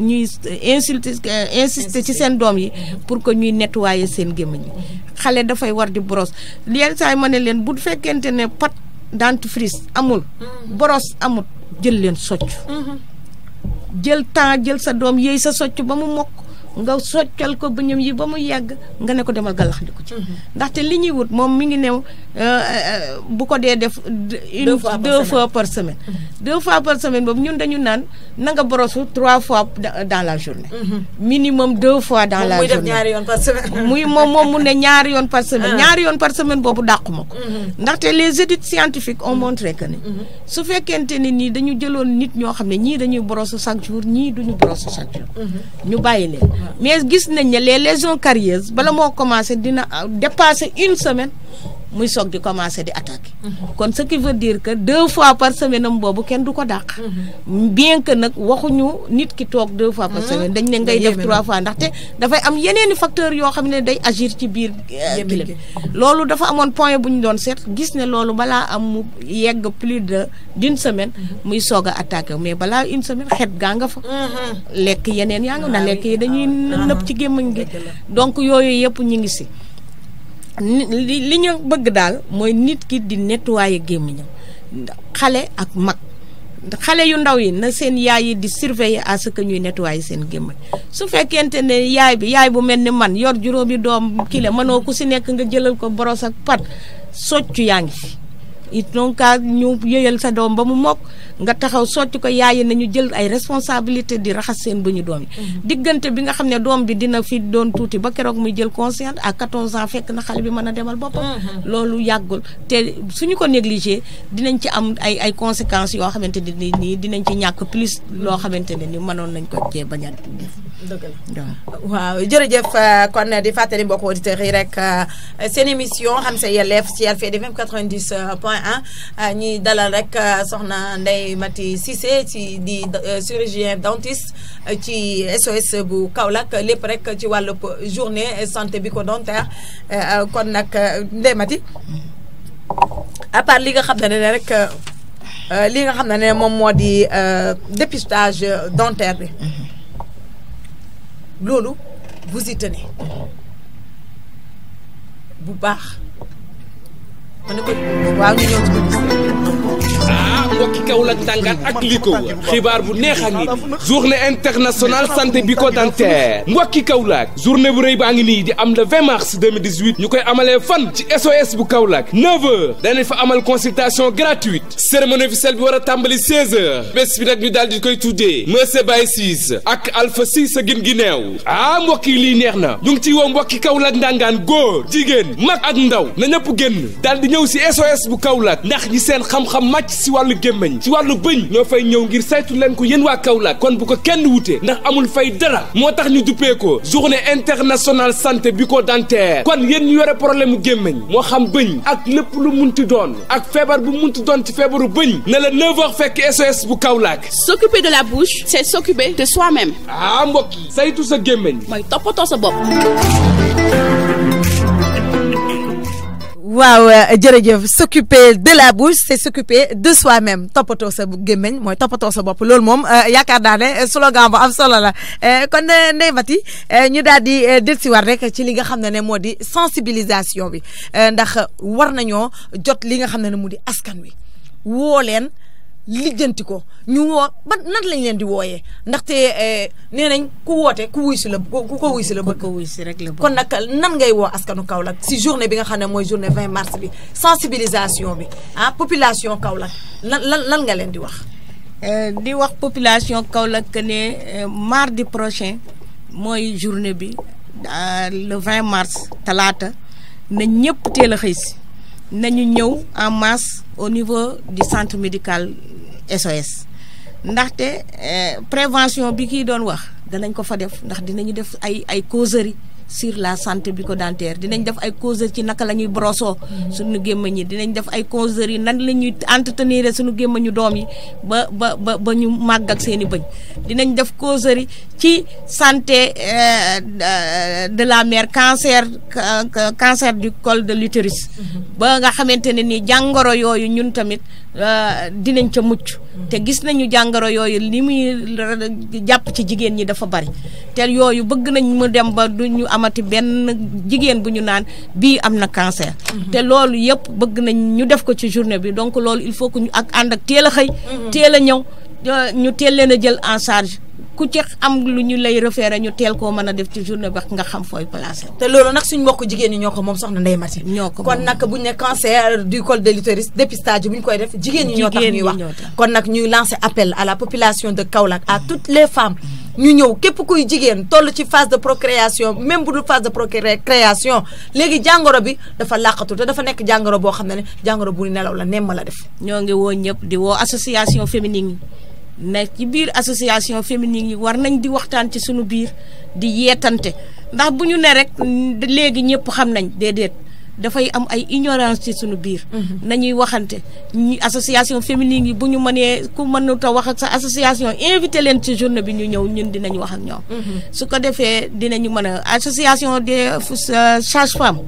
insister ci seen doom yi pour que ñuy nettoyer seen gémmiñ yi xale dafay war di brosse yenn saa yi ma ne leen bu fekkente ne pâte dentifrice amul brosse amul jël leen socc jël temps jël sa doom yéey sa socc ba mu mokk nga soccal ko bëñam yi ba mu yegg nga ne ko demal galax di ko ci ndaxte li ñuy wut moom mi ngi new bu ko dee def deux fois par semaine 2 fois par semaine boobu ñun dañu naan na nga brosse 3 fois dans la journée minimum 2 fois dans la journée muy def ñaari yoon par semaine muy moom mu ne ñaari yoon par semaine ñaari yoon par semaine boobu dàquma ko ndaxte les études scientifiques ont montré que ni su fekkente ni nii dañu jëloon nit ñoo xam ne ñii dañuy brosse chaque jour ñii duñu brosse chaque jour ñu bàyyi leen mais gis nañ ne les lésions carieuses bala moo commencé dina dépasser 1 semaine muy soog di commencé di attaquer kon ce qui veut dire que 2 fois par semaine am boobu kenn du ko dàq bien que nag waxuñu nit ki toog 2 fois par semaine dañ ne ngay def 3 fois ndaxte dafay am yeneeni facteurs yoo xam ne day agir ci biir kile bi loolu dafa amoon point bu ñu doon seet gis ne loolu balaa am mu yegg plus d'une semaine muy soog a attaquer mais balaa 1 semaine xet gaa nga fa lekk yeneen yaa nga na lekk yi dañuy nëb ci gémmañ gi donc yooyu yëpp ñu ngi si li ñu bëgg daal mooy nit ki di nettoyer gémmiñam xale ak mag xale yu ndaw yi na seen yaay yi di surveiller à ce que ñuy nettoyer seen gémmiñ su fekkente ne yaay bu mel ni man yor juróomi doom kile mënoo ku si nekk nga jëlal ko boros ak pat soccu yaa ngi fi it donc ñu yëyal sa doom ba mu mokk nga taxaw socc ko yaayi nañu jël ay responsabilité di raxas seen bëñu doom yi diggante bi nga xam ne doom bi dina fi doon tuuti ba keroog muy jël conscience à 14 ans fekk na xale bi mën a demal boppam loolu yàggul te suñu ko négligé dinañ ci am ay conséquences yoo xamante ne nii dinañ ci ñàkk plus loo xamante ne ni mënoon nañ ko cee bañ a def dëgg la waaw jërëjëf kon di fàttali mbokku auditeurs yi rek seen émission xam sa yelleef ci Alfayda FM 90.1 ñuy dalal rek soxna Ndeye Maty Cissé ci di chirurgien dentiste ci SOS bu Kaolack lépp rek ci wàllu journée santé bucco-dentaire kon nag Ndeye Maty à part li nga xam ne rek li nga xam ne moom moo di dépistage dentaire bi loolu vous y tenez bu baax ma ne ko waaw ñu ñëw ci mbokki Kaolack tàngaat ak li ko wër xibaar bu neex a ngi journée internationale santé bucco-dentaire mbokki Kaolack journée bu rëy baa ngi nii di am le 20 mars 2018 ñu koy amalee fan ci SOS bu Kaolack 9h danañ fa amal consultation gratuite cérémonie officielle bi war a tàmbali 16h bés bi nag ñu daal di koy tuddee Monsieur Baye Ciss ak Alpha Ciss a gin gi neew mbokki lii neex na ñu ngi ciy woo mbokki Kaolack ndangaan góor jigéen mag ak ndaw na ñëpp génn daal di ñëw si SOS bu Kaolack ndax ñi seen xam-xam màcc si wàllu gémmañ ci wàllu bëñ ñoo fay ñëw ngir saytu leen ko yéen waa Kaolack kon bu ko kenn wute ndax amul fay dara moo tax ñu duppee ko journée internationale santé bucco-dentaire kon yéen ñu yore problème mu gémmañ moo xam bëñ ak lépp lu munti doon ak feebar bu munti doon ci feebaru bëñ ne la 9h fekk SOS bu Kaolack. S'occuper de la bouche c'est s'occuper de soi-même. mbokk yi saytu sa gémmañ mooy toppatoo sa bopp. waaw jërëjëf s'occuper de la bouche c'est s'occuper de soi-même toppatoo sa gémmiñ mooy toppatoo sa bopp loolu moom yaakaar naa ne slogan bu am solo la kon Ndeye Maty ñu daal di dellusiwaat rek ci li nga xam ne moo di sensibilisation bi ndax war nañoo jot li nga xam ne mu di askan wi woo leen lijjanti ko ñu woo ba nan lañ leen di wooyee ndaxte nee nañ ku woote ku wuy si la ku ko wuy si la bëgg. ko wuy si rek la bëgg. kon nag nan ngay woo askanu Kaolack si journée bi nga xam ne mooy journée 20 mars bi sensibilisation bi population Kaolack lan nga leen di wax. di wax population Kaolack que ne mardi prochain mooy journée bi le 20 mars talaata na ñëpp teel a xëy si nañu ñëw en masse au niveau du centre médical SOS ndaxte prévention bi kii doon wax danañ ko fa def ndax dinañu def ay causerie sur la santé bucco-dentaire dinañ def ay causerie ci naka la ñuy brossoo suñu gémmañ yi dinañ def ay causerie nan la ñuy entretenir suñu gémmañu doom yi ba ñu màgg ak seen i bëñ dinañ def causerie ci santé de la mère cancer du col de l'utérus ba nga xamante ne ni jàngoro yooyu ñun tamit dinañ ca mucc te gis nañu jàngoro yooyu li muy jàpp ci jigéen ñi dafa bari te yooyu bëgg nañ mu dem ba duñu amati benn jigéen bu ñu naan bii am na cancer te loolu yëpp bëgg nañ ñu def ko ci journée bi donc loolu il faut que ñu ànd ak teel a xëy teel a ñëw ñu teel leen a jël en charge ku ci am lu ñu lay référé ñu teel koo mën a def ci journée ba nga xam fooy placé. te loolu nag suñu mbokk jigéen ñi ñoo ko moom soxna Ndeye Mati. ñoo ko kon nag buñ ne cancer du col de l'utérus dépistage bu ñu koy def jigéen ñi ñoo tax ñuy wax. kon nag ñuy lancer appel à la population de Kaolack à toutes les femmes ñu ñëw képp kuy jigéen toll ci phase de procréation même bu dul phase de procréation léegi jàngoro bi dafa làqatu te dafa nekk jàngoro boo xam ne jàngoro bu nelaw la nemm la def. ñoo ngi woo ñëpp di woo association féminine yi ne ci biir association féminine yi war nañ di waxtaan ci suñu biir di yeetante ndax bu ñu ne rek léegi ñëpp xam nañ déedéet dafay am ay ignorance ci suñu biir. nañuy waxante ñi association féminine yi bu ñu mënee ku mënut a wax ak sa association invité leen ci journée bi ñu ñëw ñun dinañ wax ak ñoom. su ko defee dinañu mën a association des sages-femmes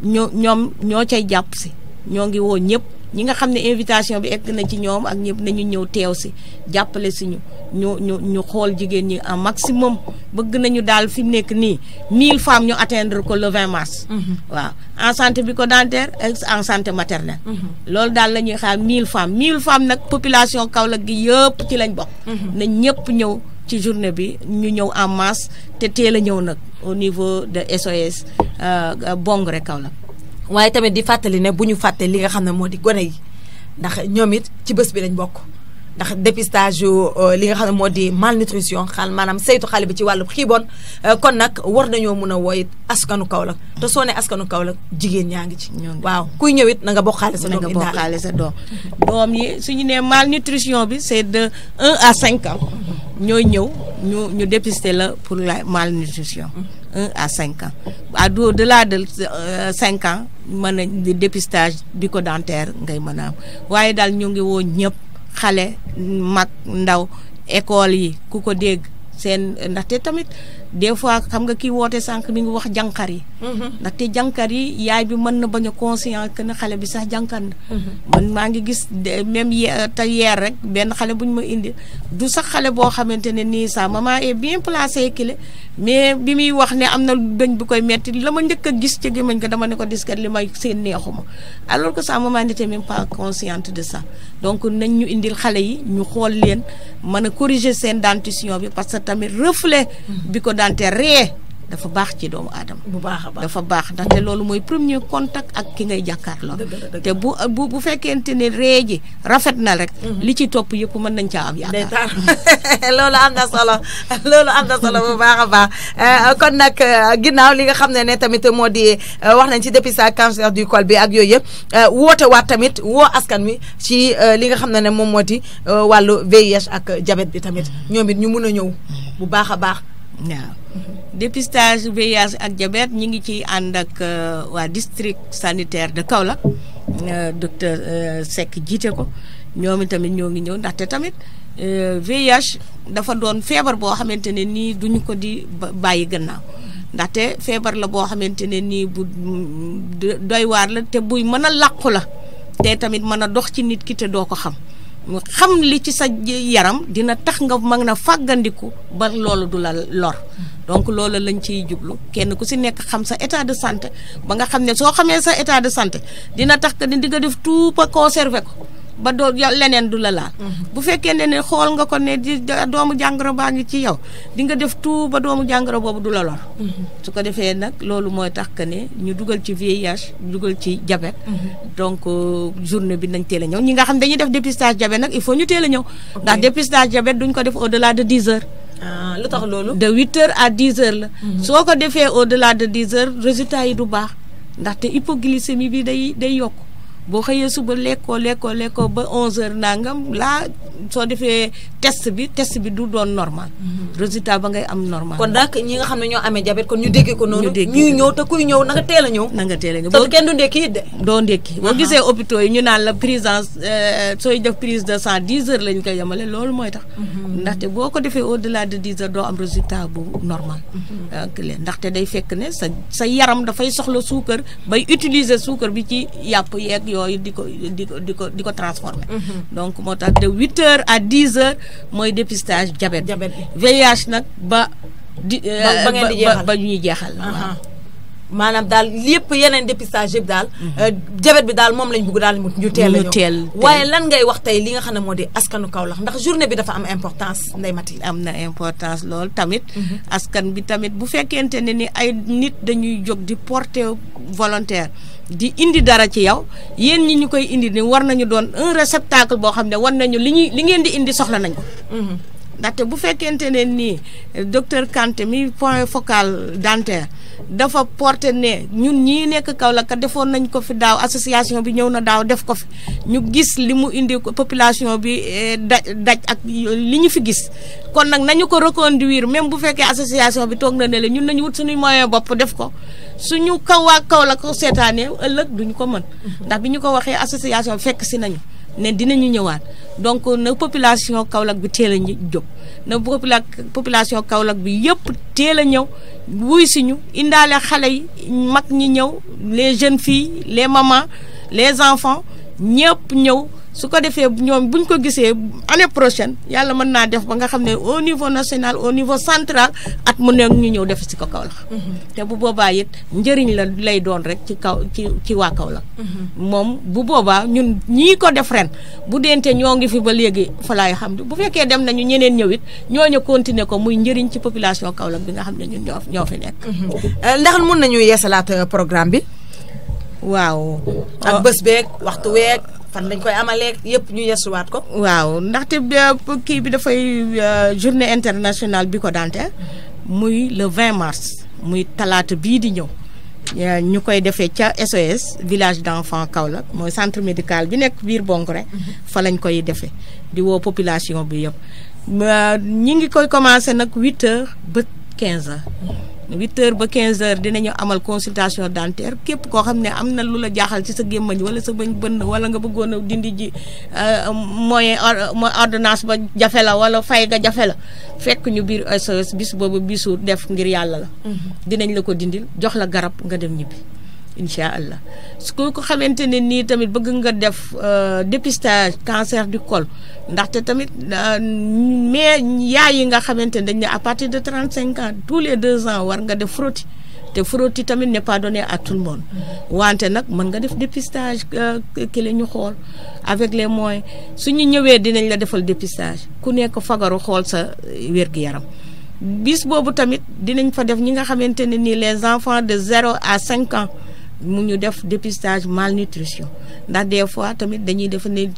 ñoo cay jàpp si ñoo ngi woo ñëpp. ñi nga xam ne invitation bi egg na ci ñoom ak ñëpp nañu ñëw teew si jàppale si ñu xool jigéen ñi en maximum bëgg nañu daal fi mu nekk nii 1000 femmes ñu atteindre ko le 20 mars. waaw en santé bucco-dentaire ak en santé maternelle. loolu daal la ñuy xaar 1000 femmes nag population Kaolack gi yëpp ci lañ bokk. nañ ñëpp ñëw ci journée bi ñu ñëw en masse te teel a ñëw nag au niveau de SOS Bongre Kaolack. waaye tamit di fàttali ne bu ñu fàtte li nga xam ne moo di gone yi ndax ñoom it ci bés bi lañ bokk ndax dépistage yu li nga xam ne moo di malnutrition maanaam saytu xale bi ci wàllu xiibon kon nag war nañoo mun a wooyit askanu Kaolack te soo ne askanu Kaolack jigéen ñaa ngi ci. waaw kuy ñëwit na nga bokkaale sa doom. na nga bokkaale sa doom. doom yi suñu nee malnutrition bi c'est de 1 à 5 ans ñooy ñëw ñu dépister la pour la malnutrition. 1 à 5 ans au-delà de 5 ans mën a dépistage bucco-dentaire ngay mën a am waaye daal ñu ngi woo ñëpp xale mag ndaw école yi ku ko dégg seen ndaxte tamit des fois xam nga kii woote sànq mi ngi wax jànqar yi. ndaxte jànqar yi yaay bi mën na bañ a conscient que ne xale bi sax jànqar na. man maa ngi gis même te yeer rek benn xale bu ñu ma indi du sax xale boo xamante ne nii sa maman est bien placée kile mais bi muy wax ne am na bëñ bu koy metti la ma njëkk a gis ci gémmiñ ko dama ne ko diskat li may seen neexuma alors que sa maman n'était même pas consciente de ça donc nañ ñu indil xale yi ñu xool leen mën a corriger seen dentition bi parce que tamit reflet bi ko dante ree dafa baax ci doomu aadama. bu baax a baax dafa baax ndaxte loolu mooy premier contact ak ki ngay jàkkaarloo. te bu fekkente ne ree ji rafet na rek. li ci topp yëpp mën nañ caa am yaakaar. loolu am na solo bu baax a baax kon nag ginnaaw li nga xam ne tamit moo di wax nañ ci dépistage cancer du col bi ak yooyu yëpp woote waat tamit woo askan wi ci li nga xam ne moom moo di wàllu VIH ak diabète bi tamit ñoom it ñu mun a ñëw bu baax a baax. waaw dépistage VIH ak diabète ñi ngi ci ànd ak waa district sanitaire de Kaolack docteur Seck jiite ko ñoom tamit ñoo ngi ñëw ndaxte tamit VIH dafa doon feebar boo xamante ne nii duñu ko di bàyyi gannaaw ndaxte feebar la boo xamante ne nii bu doy waar la te buy mën a làqu la te tamit mën a dox ci nit ki te doo ko xam li ci sa yaram dina tax nga mën na fàggandiku ba loolu du la lor donc loolu lañ ciy jublu kenn ku si nekk xam sa état de santé ba nga xam ne soo xamee sa état de santé dina tax que di nga def tout pour conserver ko ba doo leneen du la laal. bu fekkee ne xool nga ko ne di doomu jàngoro baa ngi ci yow di nga def tout ba doomu jàngoro boobu du la lor. su ko defee nag loolu mooy tax que ne ñu dugal ci VIH dugal ci diabète. donc journée bi nañ teel a ñëw ñi nga xam dañuy def dépistage diabète nag il faut ñu teel a ñëw. ndax dépistage diabète duñ ko def au-delà de 10 heures. lu tax loolu. de 8 heures à 10 heures la. soo ko defee au-delà de 10 heures résultat yi du baax ndaxte hypoglycémie bi day yokk. boo xëyee suba lekkoo ba 11h nangam laa soo defee test bi du doon normal. résultat ba ngay am normal. kon nag ñi nga xam ne ñoo amee diabète kon ñu déggee ko noonu. ñuy ñëw te kuy ñëw na nga teel a ñëw. te kenn du ndekki it de. doo ndekki boo gisee hôpitaux yi ñu naan la prise sooy def prise de sang 10 heures lañ koy yemale loolu mooy tax. ndaxte boo ko defee au-delà de 10 heures doo am résultat bu normal. ndaxte day fekk ne sa yaram dafay soxla suukar bay utiliser suukar bi ci yàpp yeeg yooyu di ko transformer. donc moo tax de 8 heures à 10 heures mooy dépistage diabète bi VIH nag ba ñuy jeexal. maanaam daal lépp yeneen dépistage yëpp daal diabète bi daal moom lañ bëgg daal ñu teel a ñëw waaye lan ngay wax tey li nga xam ne moo di askanu Kaolack ndax journée bi dafa am importance Ndeye Maty am na importance lool tamit askan bi tamit bu fekkente ne ni ay nit dañuy jóg di porter volontaire di indi dara ci yow yéen ñi ñu koy indi ni war nañu doon un réceptacle boo xam ne war nañu li ngeen di indi soxla nañ ko ndaxte bu fekkente ne nii docteur Kanté mi point focal dentaire dafa porté ne ñun ñii nekk Kaolack kat defoon nañ ko fi daaw association bi ñëw na daaw def ko fi ñu gis li mu indi population bi daj ak li ñu fi gis kon nag nañu ko reconduire même bu fekkee association bi toog na ne la ñun nañu wut suñuy moyen bopp def ko suñu waa Kaolack ko seetaanee ëllëg duñu ko mën ndax bi ñu ko waxee association fekk si nañu ne dinañu ñëwaat donc na population Kaolack bi teel a jóg na population Kaolack bi yëpp teel a ñëw wuy si ñu indaale xale yi mag ñi ñëw les jeunes filles les mamans les enfants ñëpp ñëw su ko defee ñoom buñ ko gisee année prochaine yàlla mën naa def ba nga xam ne au niveau national au niveau central at mu nekk ñu ñëw def si ko Kaolack te bu boobaa it njëriñ la lay doon rek ci waa Kaolack moom bu boobaa ñun ñii ko def ren bu deente ñoo ngi fi ba léegi fa laay xam bu fekkee dem nañu ñeneen ñëw it ñooñu continuer ko muy njëriñ ci population Kaolack bi nga xam ne ñun ñoo fi nekk ndax mun nañu yeesalaat programme bi waaw ak bés beeg waxtu weeg fan lañ koy amalee yëpp ñu yesuwaat ko. waaw ndaxte kii bi dafay journée internationale bucco-dentaire muy le 20 mars muy talaata bii di ñëw ñu koy defee ca SOS village d'enfants Kaolack mooy centre médical bi nekk biir Bonkore fa lañ koy defee di woo population bi yëpp ñi ngi koy commencé nag 8h ba 15h. 8h ba 15h dinañu amal consultation dentaire képp koo xam ne am na lu la jaaxal ci sa gémmañ wala sa bëñ bënn wala nga bëggoon a dindi ji moyen ordonnance ba jafe la wala fay ga jafe la fekk ñu biir SOS bis boobu bisu def ngir yàlla la dinañ la ko dindil jox la garab nga dem ñibbi incha allah su ko xamante ne nii tamit bëgg nga def dépistage cancer du col ndaxte tamit mais yaay yi nga xamante ne dañ ne à partir de 35 ans tous les 2 ans war nga def frottis te frottis tamit n'est pas donné à tout le monde wante nag mën nga def dépistage ki la ñu xool avec les moyens suñu ñëwee dinañ la defal dépistage ku nekk fagaru xool sa wér-gu-yaram bis boobu tamit dinañ fa def ñi nga xamante ne nii les enfants de 0 à 5 ans mu ñu def dépistage malnutrition ndax des fois tamit dañuy def ne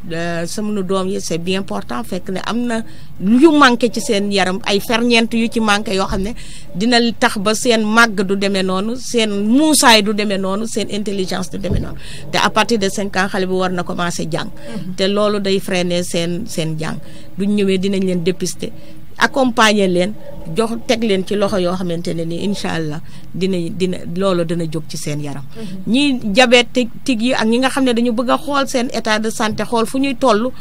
sama doom yi c'est bien important fekk ne am na yu manqué ci seen yaram ay ferñeent yu ci manqué yoo xam ne dina tax ba seen màgg du demee noonu seen muusaay du demee noonu seen intelligence du demee noonu te à partir de 5 ans xale bi war na commencer jàng te loolu day freiner seen jàng duñ ñëwee dinañ leen dépister accompagner leen jox teg leen ci loxo yoo xamante ne ni incha allah dina loolu dina jóg ci seen yaram ñi diabétique yi ak ñi nga xam ne dañu bëgg a xool seen état de santé xool fu ñuy toll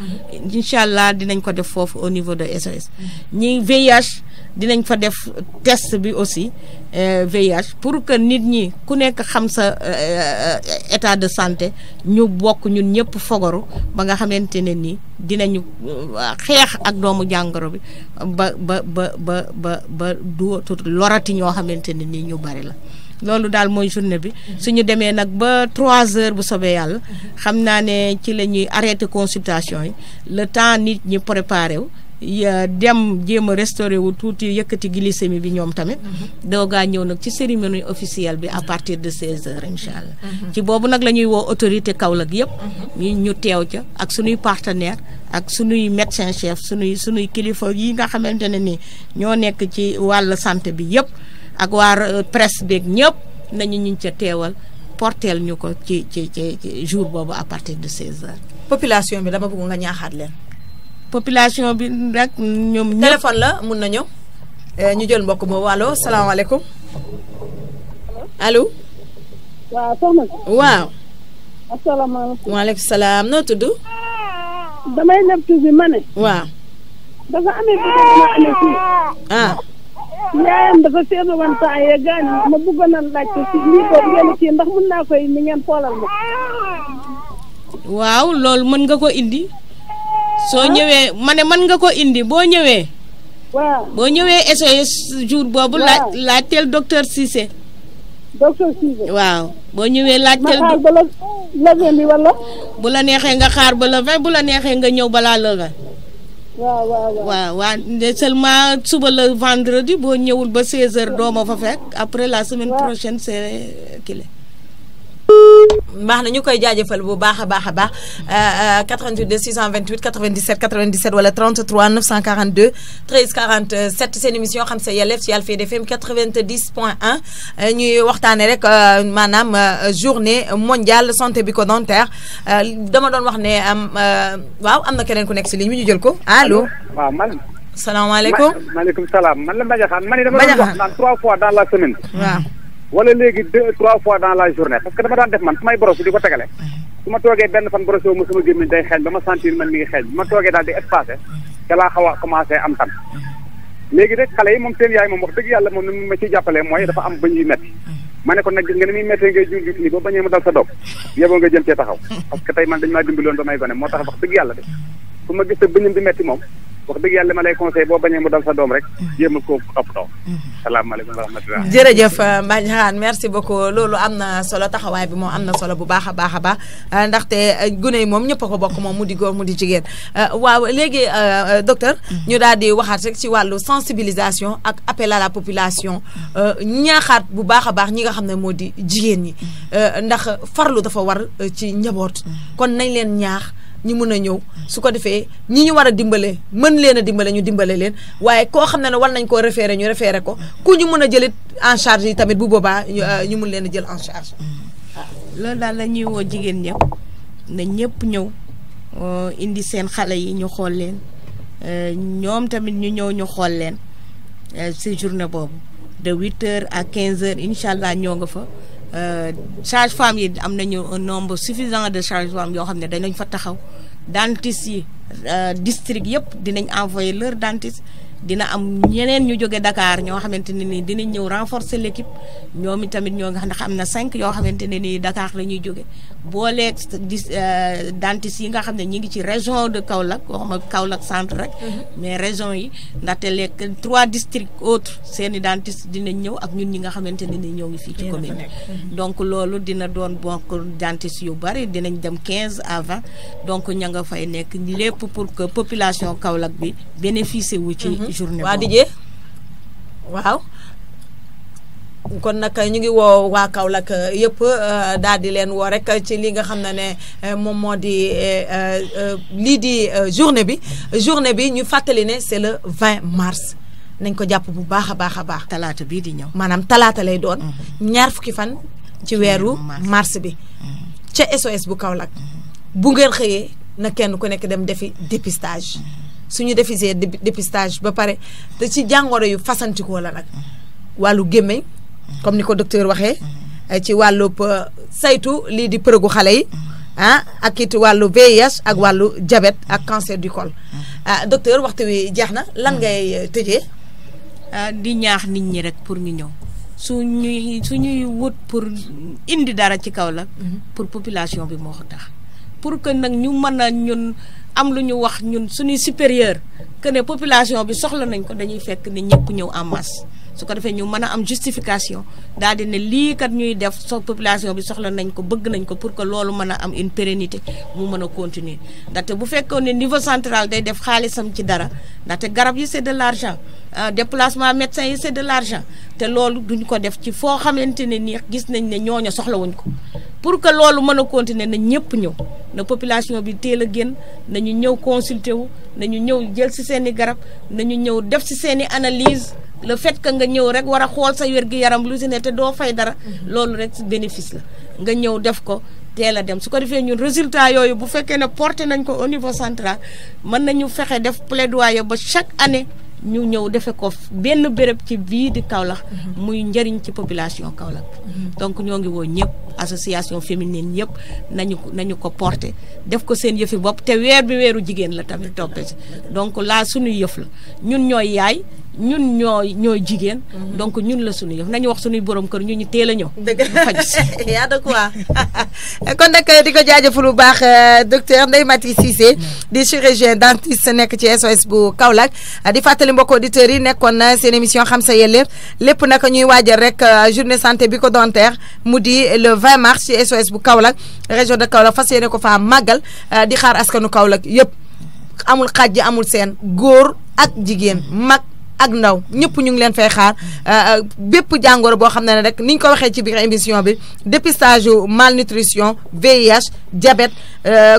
incha allah dinañ ko def foofu au niveau de SOS ñi VIH dinañ fa def test bi aussi VIH pour que nit ñi ku nekk xam sa état de santé ñu bokk ñun ñëpp fogaru ba nga xamante ne nii dinañu xeex ak doomu jàngoro bi ba du lorati ñoo xamante ne nii ñu bari la loolu daal mooy journée bi suñu demee nag ba 3 heures bu sobee yàlla xam naa ne ci la ñuy arrêté consultation yi le temps nit ñi préparé wu dem jéem a restauré wu tuuti yëkkati glycémie bi ñoom tamit doogaa ñëw nag ci cérémonie officielle bi à partir de 16 heures incha allah ci boobu nag la ñuy woo autorité Kaolack yëpp ñu teew ca ak suñuy partenaire ak suñuy médecin chef suñuy kilifa yi nga xamante ne ni ñoo nekk ci wàll santé bi yëpp ak waa presse beeg ñëpp nañu ñu ca teewal porteel ñu ko ci jour boobu à partir de 16 heures. population bi dama bëgg nga ñaaxaat leen. population bi rek ñoom ñëpp téléphone la mun na ñëw ñu jël mbokk boobu allo salaamaaleykum allo. waaw soxna. waaw. asalaamaaleykum. waaleykum salaam noo tudd. damay nekk tuuti ma ne. waaw. dafa amee bi ma amee fii. ah. yaayam dafa seetlu woon temps yee gaañ ma bëggoon a laajte si lii ko ngeen kii ndax mën naa koy ni ngeen xoolal ma. waaw loolu mën nga ko indi. soo ñëwee ma ne mën nga ko indi boo ñëwee. waaw boo ñëwee SOS jour boobu. laaj teel docteur Cissé. docteur Cissé. waaw boo ñëwee laajteel. ma xaar ba le 20 bi wala. bu la neexee nga xaar ba le 20 bu la neexee nga ñëw balaa le 20. waaw seulement suba le vendredi boo ñëwul ba 16h doo ma fa fekk après la semaine prochaine c'est kile. baax na ñu koy jaajëfal bu baax a baax a baax 88 628 97 97 wala 33 942 13 47 seen émission xam sa yelleef ci Alfayda FM 90.1 ñuy waxtaanee rek maanaam journée mondiale santé bucco-dentaire dama doon wax ne waaw am na keneen ku nekk si ligne bi ñu jël ko allo. waaw man. salaamaaleykum. maaleykum salaam man la Mbadiakhane man dama doon wax naan 3 fois dans la semaine. waaw. wala léegi 2-3 fois dans la journée parce que dama daan def man su may brosse di ko tegale su ma toogee benn fan brosse wu ma sama gémmiñ day xeeñ ba ma sentir man mi ngi xeeñ bi ma toogee daal di espacé ca laa xaw a commencé am tan léegi rek xale yi moom seen yaay moom wax dëgg yàlla moom ni ma ciy jàppalee mooy dafa am bëñ yu metti ma ne ko nag gis nga ni muy méttee ngay jur nii ba bañee mu dal sa doom yeboo nga jëm cee taxaw parce que tey man dañu maa dimbiloon ba may gone moo tax wax dëgg yàlla de su ma gis te bëñam di metti moom wax dëgg yàlla ma lay conseillé boo bañee mu dal sa doom rek jéem a ko toppatoo. salaamaaleykum wa rahmatulah. jërëjëf Mbadiakhane merci beaucoup loolu am na solo taxawaay bi moom am na solo bu baax a baax a baax ndaxte gune yi moom ñëpp a ko bokk moom mu di góor mu di jigéen waaw léegi docteur. ñu daal di waxaat rek ci wàllu sensibilisation ak appel à la population ñaaxaat bu baax a baax ñi nga xam ne moo di jigéen ñi ndax farlu dafa war ci njaboot kon nañ leen ñaax. ñi mun a ñëw su ko defee ñi ñu war a dimbale mën leen a dimbale ñu dimbale leen waaye koo xam ne war nañ koo référé ñu référé ko ku ñu mun a jëlit en charge yi tamit bu boobaa ñu mun leen a jël en charge. loolu daal la ñuy woo jigéen ñëpp na ñëpp ñëw indi seen xale yi ñu xool leen ñoom tamit ñu ñëw ñu xool leen ci journée boobu de 8h à 15h incha allah ñoo nga fa. sage-femme yi am nañu un nombre suffisant de sage-femme yoo xam ne danañ fa taxaw dentiste yi district yëpp dinañ envoyer leur dentiste dina am ñeneen ñu jóge Dakar ñoo xamante ne nii dinañ ñëw renforcer l'équipe ñoom itamit ñoo nga xam ne 5 yoo xamante ne nii Dakar la ñuy jóge booleeg dentiste yi nga xam ne ñi ngi ci région de Kaolack waxuma Kaolack centre rek mais région yi ndaxte les 3 districts autres seeni dentiste dinañ ñëw ak ñun ñi nga xamante ne nii ñoo ngi fii ci commune bi donc loolu dina doon bokk dentiste yu bari dinañ dem 15 à 20 donc ña nga fay nekk lépp pour que population Kaolack bi bénéficier wu ci journée waa Dijé waaw kon nag ñu ngi woo waa Kaolack yëpp daal di leen woo rek ci li nga xam ne moom moo di lii di journée bi ñu fàttali ne c'est le 20 mars nañ ko jàpp bu baax a baax a baax. talaata bii di ñëw maanaam talaata lay doon. ñaar fukki fan ci weeru mars bi. ca SOS bu Kaolack. bu ngeen xëyee na kenn ku nekk dem defi dépistage. suñu defisee dépistage ba pare te ci jàngoro yu fasantikoo la nag wàllu gémmiñ comme ni ko docteur waxee ci wàllu saytu lii di përëgu xale yi ak it wàllu VIH ak wàllu diabète ak cancer du col docteur waxtu wi jeex na lan ngay tëjee. di ñaax nit ñi rek pour ñu ñëw suñuy wut pour indi dara ci Kaolack pour population bi moo ko tax pour que nag ñu mën a ñun am lu ñu wax ñun suñuy supérieur que ne population bi soxla nañ ko dañuy fekk ne ñëpp ñëw en masse su ko defee ñu mën a am justification daal di ne lii kat ñuy def population bi soxla nañ ko bëgg nañ ko pour que loolu mën a am une pérennité mu mën a continuer ndaxte bu fekkoon ne niveau central day def xaalisam ci dara ndaxte garab yi c'est de l'argent déplacement médecin yi c'est de l'argent te loolu duñ ko def ci foo xamante ne nii gis nañ ne ñooñu soxlawuñ ko pour que loolu mën a continuer na ñëpp ñëw na population bi teel a génn nañu ñëw consulter wu nañu ñëw jël ci seen i garab nañu ñëw def ci seen i analyse le fait que nga ñëw rek war a xool sa wér-gu-yaram lu si ne te doo fay dara loolu rek bénéfice la nga ñëw def ko teel a dem su ko defee ñun résultat yooyu bu fekkee ne porté nañ ko au niveau central mën nañu fexe def plaidoyer ba chaque année ñu ñëw defe ko benn béréb ci bii di Kaolack muy njëriñ ci population Kaolack donc ñoo ngi woo ñëpp association féminine yëpp nañu ko porté def ko seen yëfi bopp te weer bi weeru jigéen la tamit toppe si donc laa suñu yëf la ñun ñooy yaay ñun ñooy jigéen. donc ñun la suñu yëf nañu wax suñuy borom kër ñu teel a ñëw. dëgg yaa de quoi kon nag di ko jaajëfal bu baax docteur Ndeye Maty Cissé di chirurgien dentiste nekk ci SOS bu Kaolack di fàttali mbokk auditeurs yi nekkoon na seen émission xam sa yelleef lépp naka ñuy waajal rek journée santé bucco-dentaire mu di le 20 mars ci SOS bu Kaolack région de Kaolack fas yéene ko faa màggal di xaar askanu Kaolack yëpp amul xàjj amul seen góor ak jigéen mag ak ndaw ñëpp ñu ngi leen fay xaar bépp jàngoro boo xam ne rek ni ñu ko waxee ci biir émission bi dépistage malnutrition VIH diabète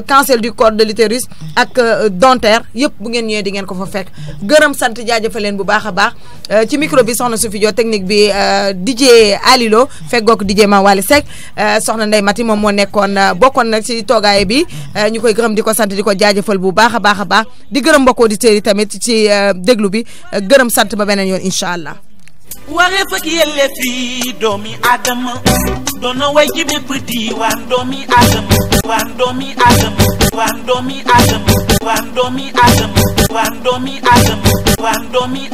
cancer du col de l'utérus ak dentaire yëpp bu ngeen ñëwee di ngeen ko fa fekk gërëm sant jaajëfal leen bu baax a baax ci micro bi soxna Sophie Dio technique bi DJ Alilo feggoog DJ Ma Wali Seck soxna Ndeye Maty moom moo nekkoon bokkoon nag ci toogaay bi ñu koy gërëm di ko sant di ko jaajëfal bu baax a baax a baax di gërëm mbokk auditeurs yi tamit ci déglu bi gërëm sant ba beneen yoon incha allah. wareef ak yelleefi doomi Adama doon na way ci bépp diwaan doomi Adama waan doomi Adama waan doomi Adama waan doomi Adama waan doomi Adama waan doomi